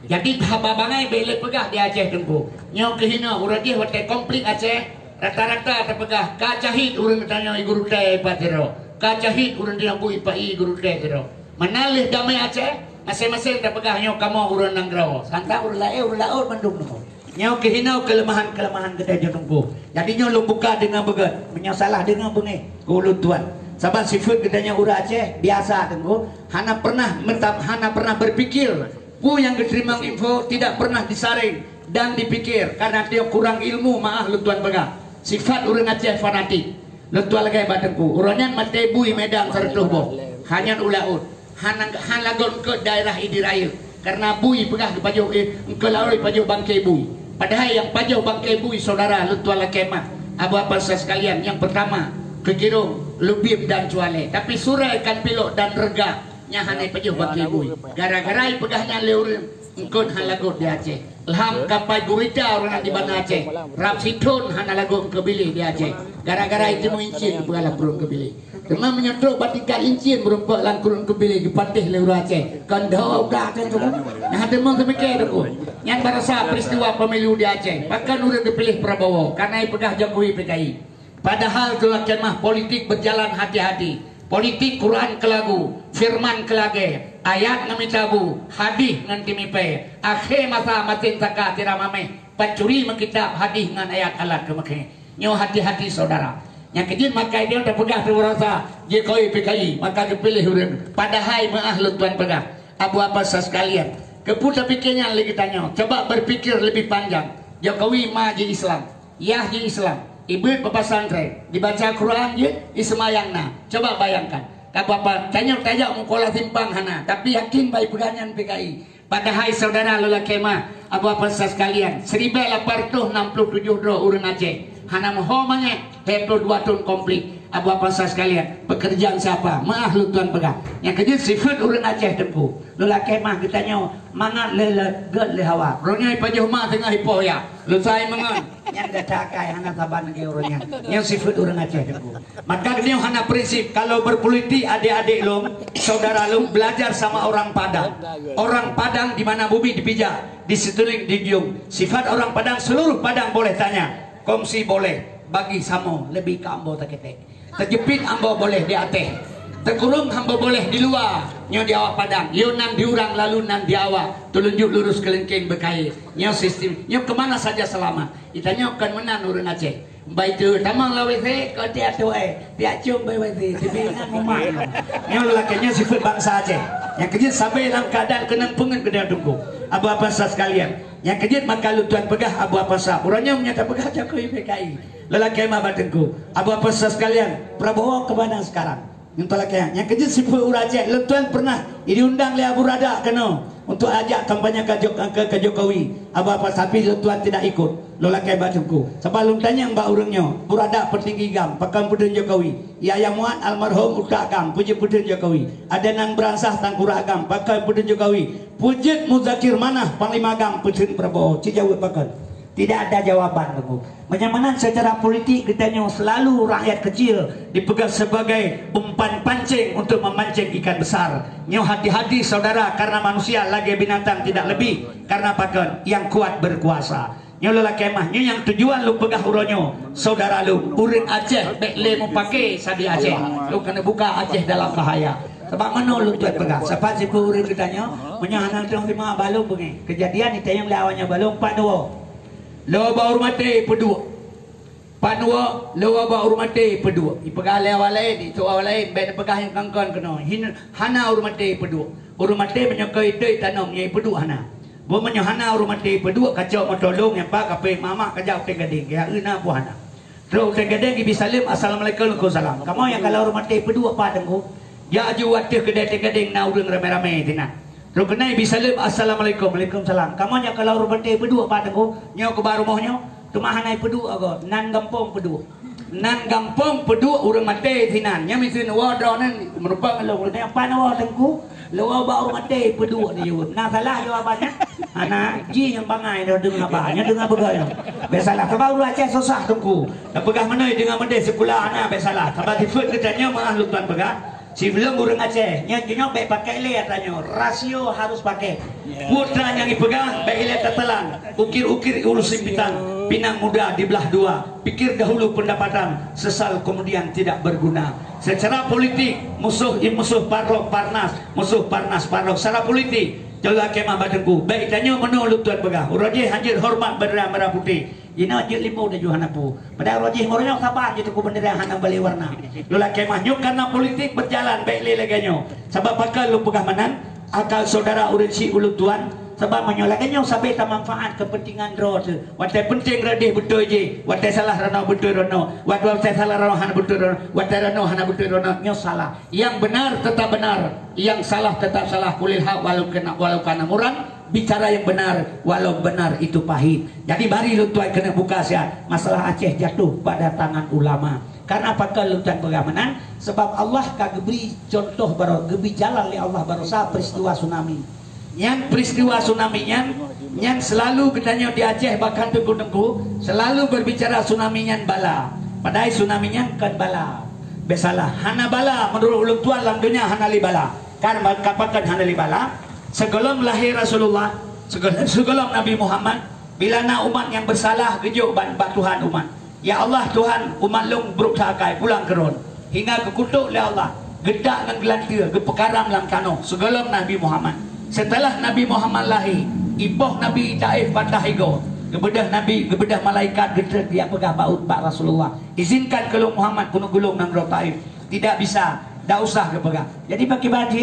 Jadi haba bangai bék lé peugah di Aceh Teungku. Nyoe keuh inoe uroe jih watée konflik Aceh, rata-rata tapeugah ka cahit ureuëng tanyoe i guru tée pat sidroe. Ka cahit ureuëng tanyoe bui pai i guru tée sidroe. Meunan lheueh damé Aceh, maséng-maséng tapeugah nyoe kamoe ureuëng nanggroe. Santang ureuëng laén, ureuëng laôt mandum nyoe. Nyoe keuh inoe keuleumahan-keuleumahan geutanyoe Teungku. Jadi nyoe lôn buka deungon beugét, meunyoe salah deungon beungéh keu ulôn tuan. Sabab sifeuet geutanyoe ureuëng Aceh biasa Teungku, hana pernah meutab-, hana pernah berpikir. Peue nyang geuteurimong info tidak pernah disaring dan dipikir karena dia kurang ilmu, meu'ah lôn tuan peugah. Sifat ureuëng Aceh fanatik. Lôn tuan lagée bak Teungku. Uroe nyan maté bui Medan seratus boh. Hana u laôt. Hana, hana lagot eungkôt daerah idi rayeuk. Karena bui peugah geupajoh, eh, eungkôt laôt ipajoh bangke bui. Padahai nyang pajoh bangke bui syedara lôn tuan lakée meu'ah, Abu Abbas sekalian, nyang peurtama, Keukirong, Lubieb dan Cualek. Tapi Surée, Kanpilok dan Reugak, nyan hana pajoh bangke bui. Gara-gara ipeugah nyan lé ureuëng, eungkôt hana lagot di Aceh. Lham kapai gurita ureuëng di Banda Aceh, rab sithon hana lagot keu biléh di Aceh. Gara-gara itimu incien peugah lam krueng keu biléh. Teuma meunyoe trok bak tingkat incien meurumpok lam krueng keu biléh geupatéh lé ureuëng Aceh. Kon dho udah Aceh tu. Nah, teuma seumike tu. Nyan barasa peristiwa pemilu di Aceh. Pakon ureuëng geupiléh Prabowo, karena ipeugah Jokowi P K I. Padahal tu lakée meu'ah politik berjalan hati-hati. Politik Quran keu lagu, firman keu lagée, ayat ngon mita bu, hadih ngon timipée. Akhé masa masin saka sira mameh, pancuri meukitab hadih ngon ayat alat keu meukhé. Nyoe hati-hati syedara. Nyang keujeuet maka idéh tapeugah teuh rasa Jokowi P K I, maka geupiléh ureuëng. Padahai meu'ah lôn tuan peugah, Abu Abbas sekalian, keupeue tapike nyan lé geutanyoe? Coba berpikir lebih panjang. Jokowi ma ji Islam, yah ji Islam, ibeuet bak pesantren, dibaca Quran jeuet, iseumayang na. Coba bayangkan, ka apa tanyoe tajak meukolah simpang hana, tapi yakin bai peugah nyan P K I. Padahai syedara lôn lakée meu'ah, Abu Abbas sekalian, siribée lapan reutôh nam ploh tujoh droe ureuëng Aceh hana meuho manyét, lhée ploh dua thon konflik. Abu Abbas sekalian, pekerjaan siapa? Meu'ah lôn tuan peugah. Nyang keujeuet sifeuet ureuëng Aceh teungku. Lôn lakée meu'ah geutanyoe mangat lé, lé gét lé hawa. Droeneuh ipajoh ma teungoh ipoh ya. Lôn sai meungon. Nyan gata akai hana saban lagée ureuëng nyan. Nyan sifeuet ureuëng Aceh teungku. Maka geutanyoe hana prinsip. Kalau berpolitik adik-adik lôn, syedara lôn, belajar sama orang Padang. Orang Padang di mana bumi dipijak, di situling dijunjung. Sifat orang Padang, seluruh Padang boleh tanya. Kongsi boleh, bagi samo, lebih ka ambo taketek. Teujepit ambo boleh di ateh. Teukurong ambo boleh di luwa. Nyoe di awak Padang. Yo nan di urang lalu nan di awak. Tulunjuk lurus keulengkeng beukayée. Nyoe sistem. Nyoe keu mana saja selamat. Itanyoe kon meunan ureuëng Aceh. Bai teu tamong lam W C, keu tiak tuwoe, tiak cium bai W C, sibi nyan mumat. Nyoe lakée nyoe sifeuet bansa Aceh. Nyang keujeuet sabe lam keuadaan keunong peungeut geutanyoe teungku. Abu Abbas sekalian. Nyang keujeuet maka lôn tuan peugah Abu Abbas. Uroe nyoe meunyoe tapeugah Jokowi P K I. Lôn lakée meu'ah bak teungku. Abu Abbas sekalian, Prabowo ke mana sekarang? Nyoe talakée, nyang keujeuet sifeuet ureuëng Aceh, lôn tuan pernah diundang lé Abu Radak keunoe untuk ajak kampanye ke Jok-, ke, ke Jokowi. Abu Abbas, tapi lôn tuan tidak ikut. Lôn lakée bak teungku. Sabab lôn tanyong bak ureuëng nyoe, Abu Radak peutinggi GAM, pakon peutheun Jokowi. Yahya Muat almarhum utak GAM, peue jeuet peutheun Jokowi. Adnan Beuransa tangkurak GAM, pakon peutheun Jokowi. Peue jeuet Muzakir Manaf panglima GAM peutheun Prabowo. Ci jaweueb pakon. Tidak ada jawaban, Teungku. Meunyoe meunan secara politik geutanyoe selalu rakyat kecil dipeugah sebagai umpan pancing untuk memancing ikan besar. Nyoe hati-hati saudara, karena manusia lagée binatang tidak lebih, karena pakon nyang kuat berkuasa. Nyoe lôn lakée meu'ah, nyoe nyang tujuan lôn peugah uroe nyoe, saudara lôn, ureuëng Aceh bék lé meupaké sabe Aceh. Lôn keuneuk buka Aceh dalam bahaya. Sabab meunoe lôn tuan peugah, saban sipeu ureuëng geutanyoe, meunyoe hana teurimong balom beungéh. Keujadian itanyong lé awaknyan balom pat neuwoe. Lôn bak ureuëng maté peuduek. Pat neuwoe, lôn bak ureuëng maté peuduek. Ipeugah lé awak laén, itu awak laén, bék neupeugah nyang kon-kon keunoe. Hin, hana ureuëng maté peuduek. Ureuëng maté meunyoe keu ideh tanom nyang peuduek hana. Buet meunyoe hana ureuëng maté peuduek, kacok meuto lông nyang pat kape mamak kajak u Tenggadeng, geuyue na buah hana. Trok u Tenggadeng ibi saleuem, "Assalamualaikum." "Waalaikumsalam." "Kamoe nyang kalau ureuëng maté peuduek pat, Teungku?" Jak aju ateueh keudè Tenggadeng na ureuëng ramé-ramé sinan. Trok keunan ibi saleuem, "Assalamualaikum." "Waalaikumsalam." "Kamoe nyang kalau ureuëng maté peuduek pat, Teungku?" "Nyoe keuba rumoh nyoe, teuma hana peuduek agoe, nan gampông peuduek." Nan gampông peuduek ureuëng maté sinan. Nyan miseue neuwoe droeneuh meurumpok ngon lôn. Nyan pat neuwoe Teungku, lôn woe bak ureuëng maté peuduek neujaweueb. Na salah jawaban nyan? Hana, jih nyang bangai droe deungoe haba. Nyan deungoe beugöt nyoe. Bék salah. Sabab ureuëng Aceh susah Teungku. Tapeugah meunoe deungoe meudeh sikula hana bék salah. Sabab sifeuet geutanyoe meu'ah lôn tuan peugah. Siblom ureuëng Aceh, nyan jinoe bék pakai lé ata nyoe. Rasio harus pakai. Putra nyang ipeugah, bék ilée teutelan. Ukir-ukir ulu simbitang, pinang muda diblah dua. Pikir dahulu pendapatan, sesal kemudian tidak berguna. Secara politik, musuh i musuh parlok parnas, musuh parnas parlok. Secara politik, jauhlah kemah bak teungku. Bék tanyoe meunoe lôn tuan peugah. Uroe jih hanjeuet horeumat bendera merah putih. Jinoe jeuet limong laju hana peue. Padahai uroe jih meureunoe saban jih teungku bendera hana balée warna. Lôn lakée mah nyoe karena politik berjalan bék lé lagée nyoe. Sabab pakon lôn peugah meunan, akal syedara ureuëng syiek ulôn tuan. Sabab meunyoe lagée nyoe sabe tamanfaat keupeuntengan droe teuh. Watée peunteng reudeh beutôi jih, watée salah reunoe beutôi reunoe, watée salah reunoe hana beutôi reunoe, watée reunoe hana beutôi reunoe, nyoe salah. Yang benar tetap benar, yang salah tetap salah. Qulil haq walau kana, walau kana murran. Bicara yang benar, walau benar itu pahit. Jadi, mari lôn tuan keuneuk buka siat masalah Aceh jatuh pada tangan ulama. Karena pakon lôn tuan peugah meunan? Sebab Allah ka geubri contoh baro-, geubri jalan lé Allah barosa peristiwa tsunami. Nyan peristiwa tsunami nyan, nyan selalu geutanyoe di Aceh bahkan teungku-teungku selalu berbicara tsunami nyan bala. Padahai tsunami nyan kon bala. Biasalah, hana bala, menurut ulôn tuan lam donya hana lé bala. Kan, ka pakon hana lé bala? Sigohlom lahé Rasulullah, sigohlom, sigohlom Nabi Muhammad, bila na umat nyang bersalah, geujok ban bak Tuhan umat. "Ya Allah, Tuhan, umat lôn brok that akai, pulang keu Droen." Hingga geukutok lé Allah, geutak ngon geulanteue, geupeukaram lam tanoh, sigohlom Nabi Muhammad. Setelah Nabi Muhammad lahé, ipoh Nabi Taif patah igoe, geubeudôh Nabi, geubeudôh malaikat, geutreuk, geupeugah bak, bak Rasulullah, "Izinkan keu lôn Muhammad keuneuk geulong nanggroe Taif." Tidak bisa, dak usah geupeugah. Jadi, bagi badi,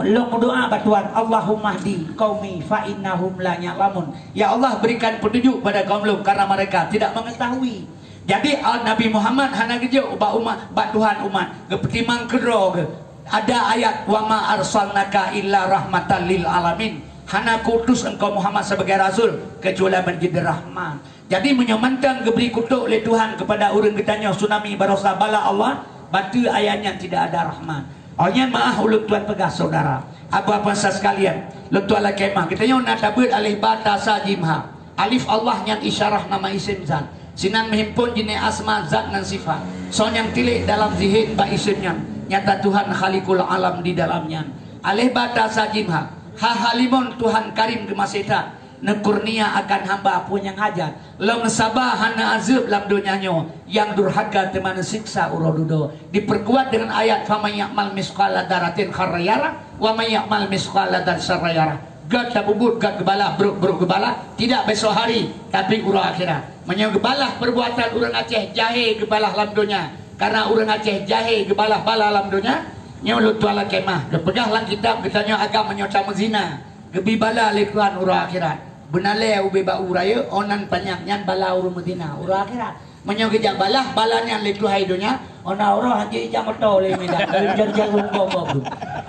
lôn meudoa bak Tuhan, "Allahumma hdi qaumi fa innahum la ya'lamun." Ya Allah, berikan petunjuk pada kaum lôn karena mereka tidak mengetahui. Jadi, ah, Nabi Muhammad hana geujok bak umat, bak Tuhan umat, geupeutimang keudroe geuh. Ada ayat, "Wa ma arsalnaka illa rahmatan lil alamin." Hana kuutus engkau Muhammad sebagai rasul kecuali menjadi rahmat. Jadi, meunyoe mantong geubri kutok lé Tuhan kepada ureuëng geutanyoe tsunami barosa bala Allah, bateu ayat nyan tidak ada rahmat. Oh nyan meu'ah ulôn tuan peugah saudara. Apa-apa sekalian, lôn tuan lakée meu'ah. Geutanyoe na tabeuet alif ba ta sa jim ha. Alif Allah nyan isyarah nama isim zat. Sinan meuhimpon jiné asma zat ngon sifat. Soe nyang tilék dalam zihin bak isim nyan, nyata Tuhan Khaliqul Alam di dalam nyan. Alif ba ta sa jim ha. Ha halimon Tuhan Karim geumaséh that. Neukurnia akan hamba peue nyang hajat. Lom saba hana azeub lam donya nyoe, nyang durhaka teuma neusiksa uroe dudoe. Diperkuat dengan ayat, "Faman ya'mal misqala dzarratin khairan yarah, wa man ya'mal misqala dzarratin syarran yarah." Gét tapubuet, gét geubalah, brok-brok geubalah, tidak besok hari, tapi uroe akhirat. Meunyoe geubalah perbuatan ureuëng Aceh jahé geubalah lam donya, karena ureuëng Aceh jahé geubalah bala lam donya, nyoe lôn tuan lakée meu'ah, geupeugah lam kitab geutanyoe agam meunyoe tameuzina. Geubi bala lé Tuhan uroe akhirat. Beunalée ubé bak uroe rayeuk, oh nan panyang nyan bala ureuëng meuzina uroe akhirat. Meunyoe geujak balah bala nyan lé Tuhan donya, oh na uroe hana ijak moto lé Medan. Lôn jan jaroe gob-gob tu.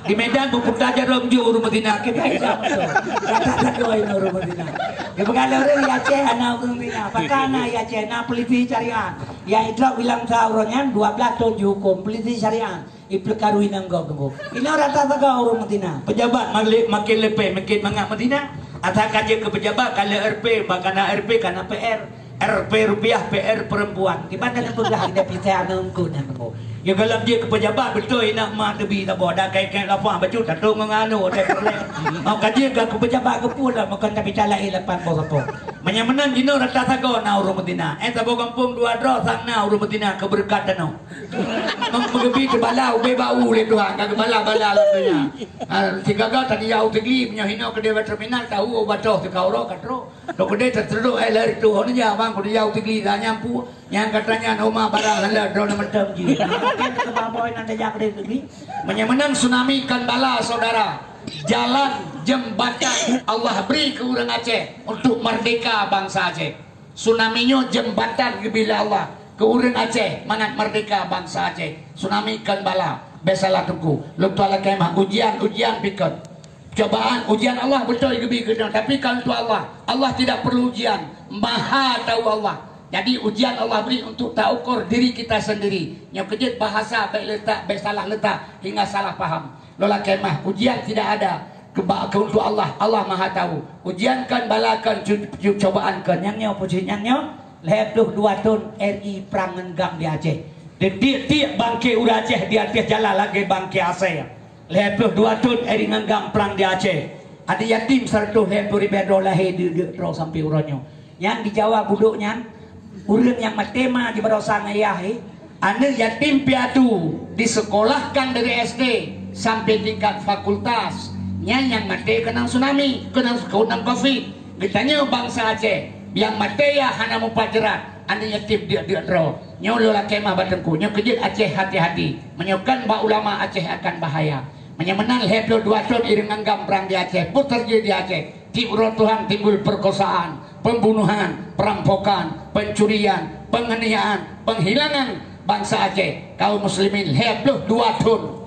Di Medan beuputa jaroe jok ureuëng meuzina, keu ijak moto. Kata-kata ureuëng meuzina. Geupeugah lé ureuëng, "Ya Aceh, hana ureuëng meuzina." Pakon na ya Aceh, na polisi syariat. Ya, idrop bilang sa uroe nyan dua belas thon jihuköm polisi syariat. Ipeukaru inong gob teungku. Inoe rata sagoe ureuëng meuzina. Pejabat malik makin leupie, makin mangat meuzina. Asai ka jeuet keu pejabat, ka lheueh R P, bah ka na R P, ka na P R. R P rupiah, P R perempuan. Kiban ka neupeugah ida pisai aneuk eungkôt nyan teungku. Ya, gohlom jeuet keu pejabat, beutôi inong ma teubi saboh. Dan kai-kai lapah bacut, tato ngon anu, ada problem. Mau ka jeuet keu pejabat, geupula makon tapi calai lapan boh sapo. Meunyoe meunan jinoe rata sagoe na ureuëng meuzina. Eh, saboh gampông dua droe sang na ureuëng meuzina keu beureukat tanoh. Meugeubri teubala ubé bak u lé Tuhan, ka geubala-bala lam donya. Ha, sigaga tadi yau tigli, meunyoe hinoe keudeh bak terminal, tahu, oh, batoh teuka uroe ka trok. Toh keudeh teutreuk, eh, lheueh reutôh, oh, neujak bang, keudeh yau tigli, dah nyampu. Nyang gata nyan, oh, ma barang hana droeneuh mantong jih. Nah, kan keu baboi nan tajak keudeh tigli. Meunyoe meunan tsunami kon bala, saudara. Jalan, jembatan Allah bri keu ureuëng Aceh untuk merdeka bansa Aceh. Tsunami nyoe jembatan geubri lé Allah keu ureuëng Aceh mangat merdeka bansa Aceh. Tsunami kon bala, biasalah teungku. Lôn tuan lakée meu'ah, ujian, ujian pih kon. Cobaan, ujian Allah beutôi geubri keu droe, tapi kon untuk Allah. Allah tidak perlu ujian. Maha tahu Allah. Jadi ujian Allah bri untuk taukur diri kita sendiri. Nyoe keujeuet bahasa bék letak, bék salah letak hingga salah paham. Lôn lakée meu'ah, ujian tidak ada keu ba-, keu untuk Allah. Allah Maha tahu. Ujian kon, bala kon, cu-, cu-, cobaan kon. Nyang nyoe, puji nyang nyoe, lhée ploh dua thon R I prang ngon GAM di Aceh. Di tiep-tiep bangke ureuëng Aceh di ateueh jalan lagée bangke asée. Lhée ploh dua thon R I ngon GAM prang di Aceh. Aneuk yatim seratus lhée ploh ribée droe lahé deuk-deuk droe sampoe uroe nyoe. Nyan di Jawa budok nyan, ureuëng nyang maté ma jibarosa ngon ayah, eh. Aneuk yatim piatu disekolahkan dari S D sampai tingkat fakultas. Nyan nyang maté keunong tsunami, keunong, keunong covid. Geutanyoe bansa Aceh, nyang maté yah hana mupat jrat, aneuk yatim deuk-deuk droe. Nyoe lôn lakée meu'ah bak teungku, nyoe keujeuet Aceh hati-hati. Meunyoe kon bak ulama, Aceh akan bahaya. Meunyoe meunan lhée ploh dua thon R I ngon GAM prang di Aceh, peue teujadi di Aceh? Tiep uroe Tuhan timbul perkosaan, pembunuhan, perampokan, pencurian, penganiayaan, penghilangan bansa Aceh. Kaum muslimin, lhée ploh dua thon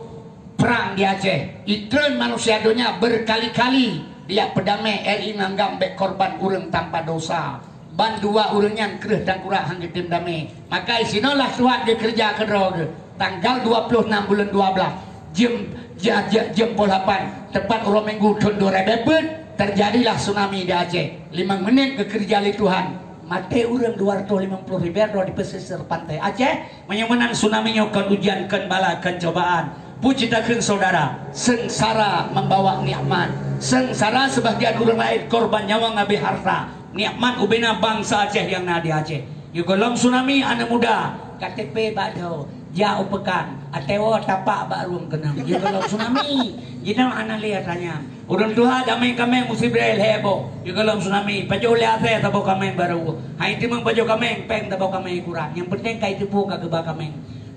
prang di Aceh. Itreun manusia donya berkali-kali Diak peudamé R I nganggam bék korban ureuëng tanpa dosa. Ban dua ureuëng nyan kreueh tangkurak han geutem damé. Maka isinoe lah Tuhan geukeureuja keudroe geuh. Tanggal dua puluh enam buleuen dua belas, jeuem, ja-, ja-, jeuem puluh lapan, teupat uroe Minggu thon dua ribée peuet, teujadilah tsunami di Aceh. Limong menit geukeureuja lé Tuhan. Maté ureuëng dua ratus limong puluh ribée droe di pesisir pantai Aceh. Meunyoe meunan tsunami nyoe kon ujian, kon bala, kon cobaan. Puji takheun saudara, seungsara membawa nikmat. Seungsara sebagian ureuëng laén korban nyawöng habéh harta. Nikmat ubena bansa Aceh nyang na di Aceh. Yue gohlom tsunami aneuk muda, K T P bak dho, jak u peukan, até woe tapak bak rueng keunong. Yue gohlom tsunami, jinoe hana lé atra nyan. Ureuëng tuha damé kaméng musi brée lhée boh, yue gohlom tsunami, pajoh lé asée saboh kaméng barô. Hai timang pajoh kaméng, péng saboh kaméng kurang. Nyang penting ka iteupeue ka geuba kaméng.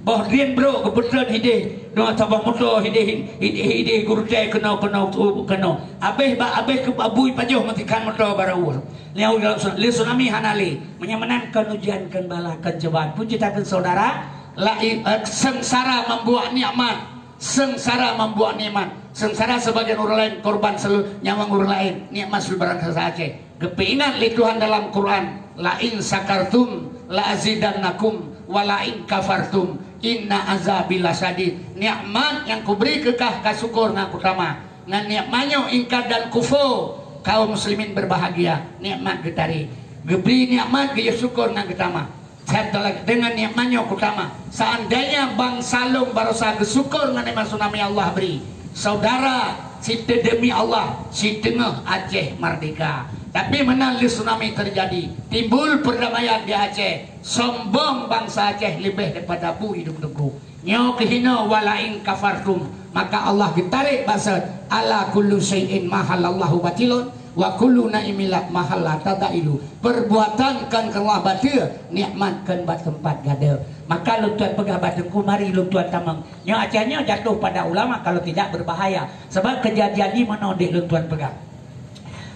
Boh drien brok geupeutreun hideh, dua saboh moto hideh, hideh, hideh gurutée keunoe, keunoe, keunoe. Abéh bak, abéh keu abui pajoh meutikhan moto barô. Lé tsunami hana lé. Meunyoe meunan kon ujian, kon bala, kon cobaan. Puji takheun saudara, lai, eh, seungsara membuat nikmat. Seungsara membuat nikmat. Seungsara sebagian ureuëng laén korban selu-, nyawöng ureuëng laén. Nikmat seluruh bansa Aceh. Geupeuingat lé Tuhan dalam Quran, "La in syakartum la azidannakum wa la in kafartum inna azabi lasyadid." Nikmat nyang kubri keu kah ka syukur ngon kutamah. Ngon nikmat nyoe ingkar dan kufur, kaum muslimin berbahagia. Nikmat geutarek. Geubri nikmat geuyue syukur ngon geutamah. Setelah dengan nikmat nyoe kutamah. Seandainya bansa lôn barosa geusyukur ngon nikmat tsunami Allah bri, saudara, siteudemi Allah, siteungoh Aceh merdeka. Tapi meunan lé tsunami terjadi, timbul perdamaian di Aceh, sombong bansa Aceh leubeh daripada bu idong teungku. Nyoe keuhinoe, "Wa la in kafartum," maka Allah geutarek bak seut, "Ala kullu syai'in mahallallahu batilun, wa kullu na'imin la mahalla tadailu." Perbuatan kan keureuloh bateue, nikmat kan bak teumpat gadoh. Maka lôn tuan peugah bak teungku, mari lôn tuan tamong. Nyoe Aceh nyoe jatuh pada ulama, kalau tidak berbahaya. Sebab keujadian jih meunoe dek lôn tuan peugah.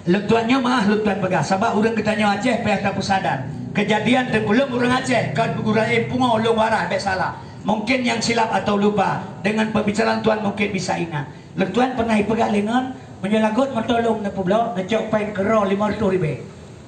Lôn tuan nyoe meuah lôn tuan peugah, sabab ureuëng geutanyoe Aceh payah tapeusadar. Keujadian teungku lôn ureuëng Aceh, kon ureuëng laén pungo lôn warai bék salah. Mungkin nyang silap atau lupa, dengan pembicaraan tuan mungkin bisa ingat. Lôn tuan pernah ipeugah lé ngon, meunyoe lagot moto lôn neupeubloe, neucok péng keudroe limong reutôh ribée.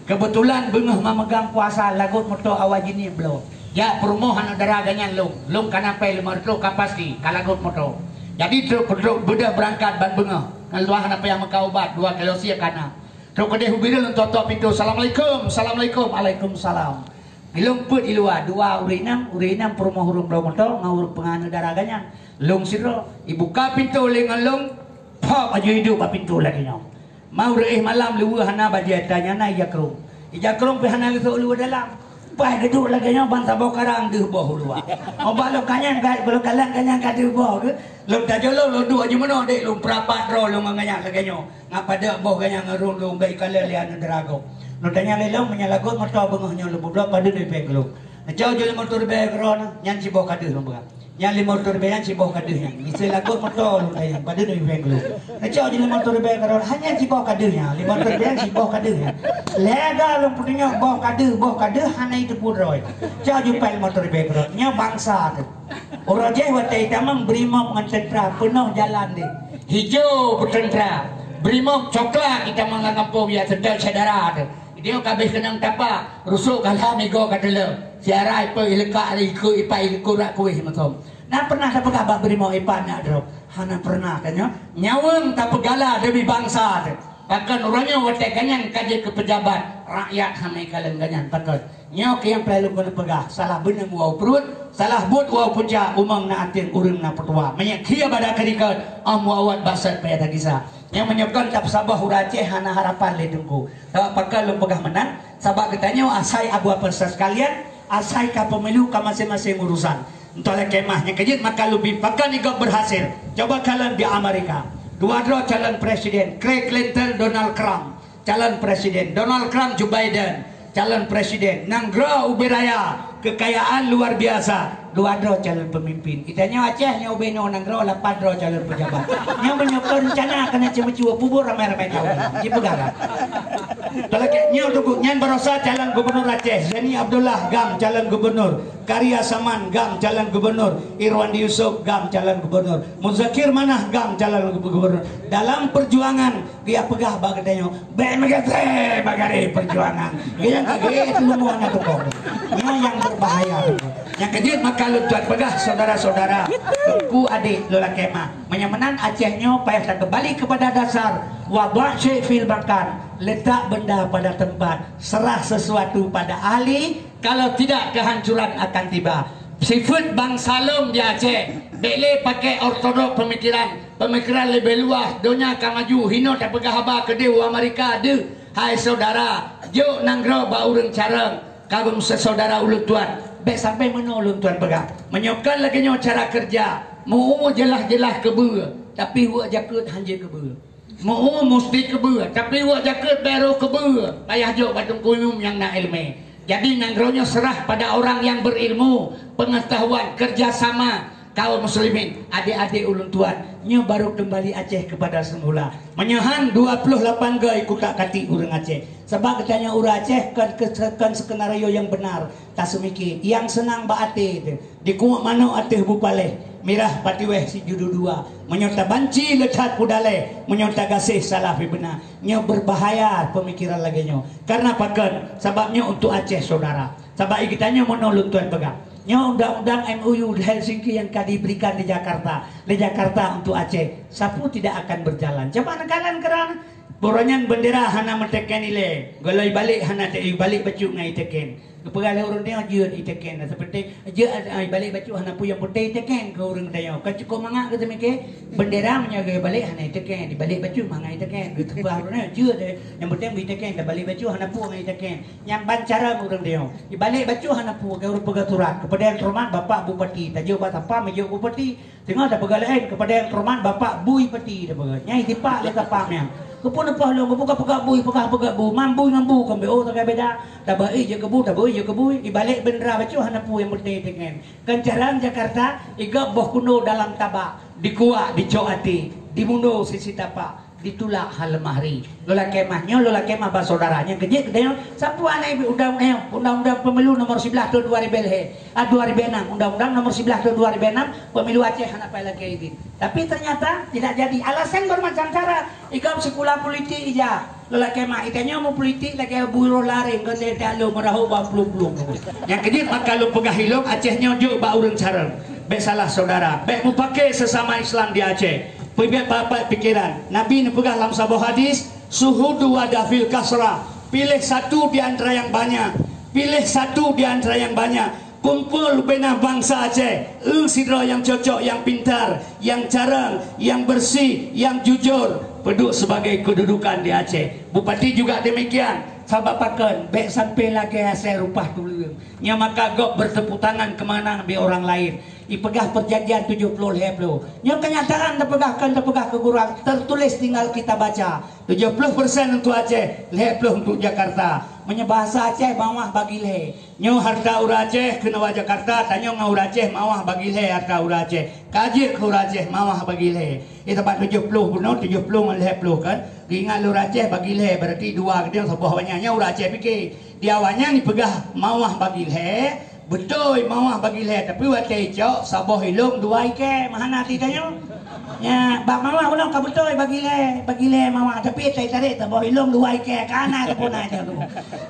Keubeutulan beungoh mameugang puasa lagot moto awai jinieng bloe. Jak peurumoh aneuk dara geuh nyan lôn, lôn ka na péng limong reutôh ka pasti, ka lagot moto. Jadi trok, trok beudôh beurangkat ban beungoh. Ngon luwah hana payah meukat ubat, dua kilo sie ka na. Trok keudeh u bireuen lôn tok-tok pintoe, "Assalamualaikum, assalamualaikum." "Alaikumsalam." Ilong peuet i luwa, dua ureuëng inong, ureuëng inong peurumoh ureuëng bloe moto ngon ureuëng peunganeuk dara geuh nyan. Lôn sidroe, ibuka pintoe lé ngon lôn, pop aju iduek bak pintoe lagée nyoe. Ma ureuëng éh malam luweue hana bajée, tanyana ija krong. Ija krong pih hana geusok luweue dalam. Paih geuduek lagée nyoe ban saboh karang deuh boh u luwa. Obat lôn kanyang ka, lôn kalon kanyang ka deuh boh geuh. Lôn tajolong lôn duek jimeunoe dek lôn peurapat droe lôn ngon ganyang lagée nyoe. Ngat padub boh ganyang ngon rhueng lôn bék ikalon lé aneuk dara gob. Lôn tanyong lé lôn, meunyoe lagot moto beungoh nyoe lôn peubloe padub lé péng keu lôn. Neucok ju limong reutôh ribée keudroe nyan, nyan siboh ka deuh lôn peugah. Nyan limong reutôh ribée nyan siboh ka deuh nyan. Miseue lagot moto lôn tanyong, padub lé péng keu lôn. Neucok ju limong reutôh ribée keudroe, hanya siboh ka deuh nyan. Limong reutôh ribée nyan siboh ka deuh nyan. Lhée ga lôn peutunyok boh ka deuh, boh ka deuh, hana iteupeue droe. Cok ju péng limong reutôh ribée keudroe. Nyoe bansa teuh. Uroe jéh watée itamong brimob ngon teuntra peunoh jalan deh. Hijau beuteuntra, brimob coklat itamong lam gampông ya seutôt syedara teuh. Idéh ka abéh keunong tapa, rusok galah migoe ka teuleu. Siarai peu ileukak ikeu ipai ikeu rak kuéh meusom. Na pernah tapeugah bak brimob ipat nyak drob? Hana pernah tanyoe. Nyawöng tapeugala demi bansa teuh. Pakon uroe nyoe watée ganyang ka jeuet keu peujabat, rakyat hana ikalon ganyang pakon. Nyoe keuh nyang peureulée lôn keuneuk peugah, salah beuneueng wau pruet, salah buet wau pucak, umong na ateueng ureuëng na peutuha. Meunyoe khia bada keurikot, óh muawat basat payah tagisa. Nyang meunyoe kon tapeusaboh ureuëng Aceh hana harapan lé Teungku. Sabab pakon lôn peugah meunan, sabab geutanyoe asai Abu Bakar sekalian, asai ka pemilu ka maséng-maséng urusan. Entah lé kemah nyang keujeuet maka lôn bi pakon igob berhasil. Coba calon di Amerika. Dua droe calon presiden, Craig Clinton, Donald Trump. Calon presiden Donald Trump, Joe Biden, calon presiden nanggroe ubé raya, kekayaan luar biasa, Dua droe calon pemimpin. Geutanyoe Aceh nyoe ubé nyoe nanggroe lapan droe calon pejabat. Nyoe meunyoe kon rencana keuneuk ceumeucue pubur ramai-ramai tahu. Jipeugah kan? Talakèe nyoe tuku nyan barosa calon gubernur Aceh, Zaini Abdullah gam calon gubernur, Karya Saman gam calon gubernur, Irwandi Yusuf gam calon gubernur, Muzakir Manah gam calon gubernur. Dalam perjuangan Geujak peugah bak geutanyoe, "Bèk meugaséh bak garéh peujuangan." Geujak kaget leumo na tukong. Nyoe nyang beubahaya. Nyang keujeuet maka lôn tuan peugah, syedara-syedara, teungku adék lôn lakèe mah. Meunyoe meunan Aceh nyoe payah takeumbali keupada dasar, wadha' syai' fil makan, letak benda pada tempat, serah sesuatu pada ahli, kalau tidak kehancuran akan tiba. Sifeuet bansa lom di Aceh, bèk lé pakai ortodok pemikiran. Peumikiran leubeh luwah, donya ka maju, hinoe tapeugah haba keudeh u Amerika deuh. Hai syedara, jok nanggroe bak ureueng carông, ka geumeusé syedara ulôn tuan. Bèk sampai meunoe ulôn tuan peugah. Meunyoe kon lagèe nyoe cara keureuja, meu-umu jeulaih-jeulaih keubeue, tapi weuek jakeuet hanjeuet keubeue. Meu-umu musti keubeue, tapi weuek jakeuet bèk roh keubeue, payah jok bak teungku imum nyang na iéleumé. Jadi nanggroe nyoe serah pada orang yang berilmu, pengetahuan, kerjasama kaum muslimin, adék-adék ulôn tuan. Nyoe baru keumbali Aceh keupada seumula. Meunyoe han dua ploh lapan goe kutak katik ureueng Aceh. Sabab geutanyoe ureueng Aceh kon ke-, kon skenario nyang beunar. Taseumiké, nyang seunang bak até teuh. Dikuek manok ateueh bu paléh, mirah patiwéh sijudu dua. Meunyoe tabanci le that peudalèh, meunyoe tagaséh salah pih beuna. Nyoe beubahaya peumikiran lagèe nyoe. Kareuna pakon? Sabab nyoe untuk Aceh, syedara. Sabab i geutanyoe meunoe lôn tuan peugah. Nyoe undang-undang M O U Helsinki nyang ka diberikan di Jakarta, lé Jakarta untuk Aceh. Sapeue tidak akan berjalan. Coba neukalon keudroe. Uroe nyan beundera hana meuteken ilèe, gohlom ibalek hana te-, ibalek bacut ngon iteken. Geupeugah lé ureueng nyoe jeuet iteken. Seupeuti jeuet, ah, ibalek bacut hana peue nyang putéh iteken keu ureueng tanyoe. Kan cukôp mangat geuteumiké, beundera meunyoe geubalek hana iteken, ibalek bacut mangat iteken. Geupeugah ureueng nyoe jeuet, eh, nyang putéh iteken, tabalek bacut hana peue ngon iteken. Nyan ban cara ureueng tanyoe. Ibalek bacut hana peue, geu-, ureueng peugah surat keupada nyang teuhoreumat Bapak Bupati. Tajok bak satpam, jok bupati. Teungoh tapeugah laén keupada nyang teuhoreumat Bapak Bupati, tapeugah. Nyan itipak lé satpam nyan. Keupeue neupeugah lôn, keupeue ka peugah bui, peugah peugah bu, man bui ngon bu kon beu sagai beda. Tabeuet jeuet keu bu, tabeuet jeuet keu bui, ibalek beundera bacut hana peue nyang putéh iteken. Kan carông Jakarta, igop boh kuno dalam tabak, dikuak dicok até, dimundo sisi tapak, ditulak ha leumah ri. Lôn lakèe mah nyoe, lôn lakèe mah bak syedara. Nyang keujeuet geutanyoe, sapeue anai undang-undang, undang-undang pemilu nomor siblaih tahun dua ribu lhèe, ah, dua ribu enam, undang-undang nomor siblaih tahun dua ribu enam, pemilu Aceh hana payah lakèe izin. Tapi ternyata tidak jadi. Alasan bermacam cara. Igop sikula politik ija. Lôn lakèe mah, geutanyoe meupolitik lagèe buroe lareng, kon lé taklok meurahot bak plueng-plueng. Nyang keujeuet maka lôn peugah ilôn, Aceh nyoe jok bak ureueng carông. Bèk salah syedara, bèk mupake sesama Islam di Aceh. Peubèk bapak pikiran. Nabi neupeugah lam saboh hadis, "Syuhudu wahdah fil kasrah." Piléh satu di antara nyang banyak. Piléh satu di antara nyang banyak. Kumpol bubena bansa Aceh, eu sidroe nyang cocok, nyang pintar, nyang carông, nyang beureuséh, nyang jujur, peuduek sebagai keududukan di Aceh. Bupati juga demikian. Sabab pakon, bèk sampai lagèe asèe rupah tuleueng. Nyan maka gob bertepuk tangan keumanang di orang lain. Ipeugah perjanjian tujoh ploh lhèe ploh. Nyoe keunyataan teupeugah, kon teupeugah keugurang, tertulis tinggal kita baca. Tujoh ploh persen untuk Aceh, lhèe ploh untuk Jakarta. Meunyoe bahasa Aceh, mawah bagi lhèe. Nyoe harta ureueng Aceh keunoe bak Jakarta, tanyoe ngon ureueng Aceh mawah bagi lhèe harta ureueng Aceh. Ka jeuet keu ureueng Aceh mawah bagi lhèe. Di teumpat tujoh ploh bunoe, tujoh ploh ngon lhèe ploh kan. Geuingat lé ureueng Aceh bagi lhèe, berarti dua geutanyoe saboh awaknyan. Nyoe ureueng Aceh pike. Di awaknyan jipeugah mawah bagi lhèe, beutôi mawah bagi lhèe, tapi watèe icok saboh ilông dua ikèe, meuhana hati tanyoe. Nya, bak mawah ulôn ka beutôi bagi lhèe, bagi lhèe mawah, tapi teutarek saboh ilông dua ikèe, ka hana teupeu na icok tu.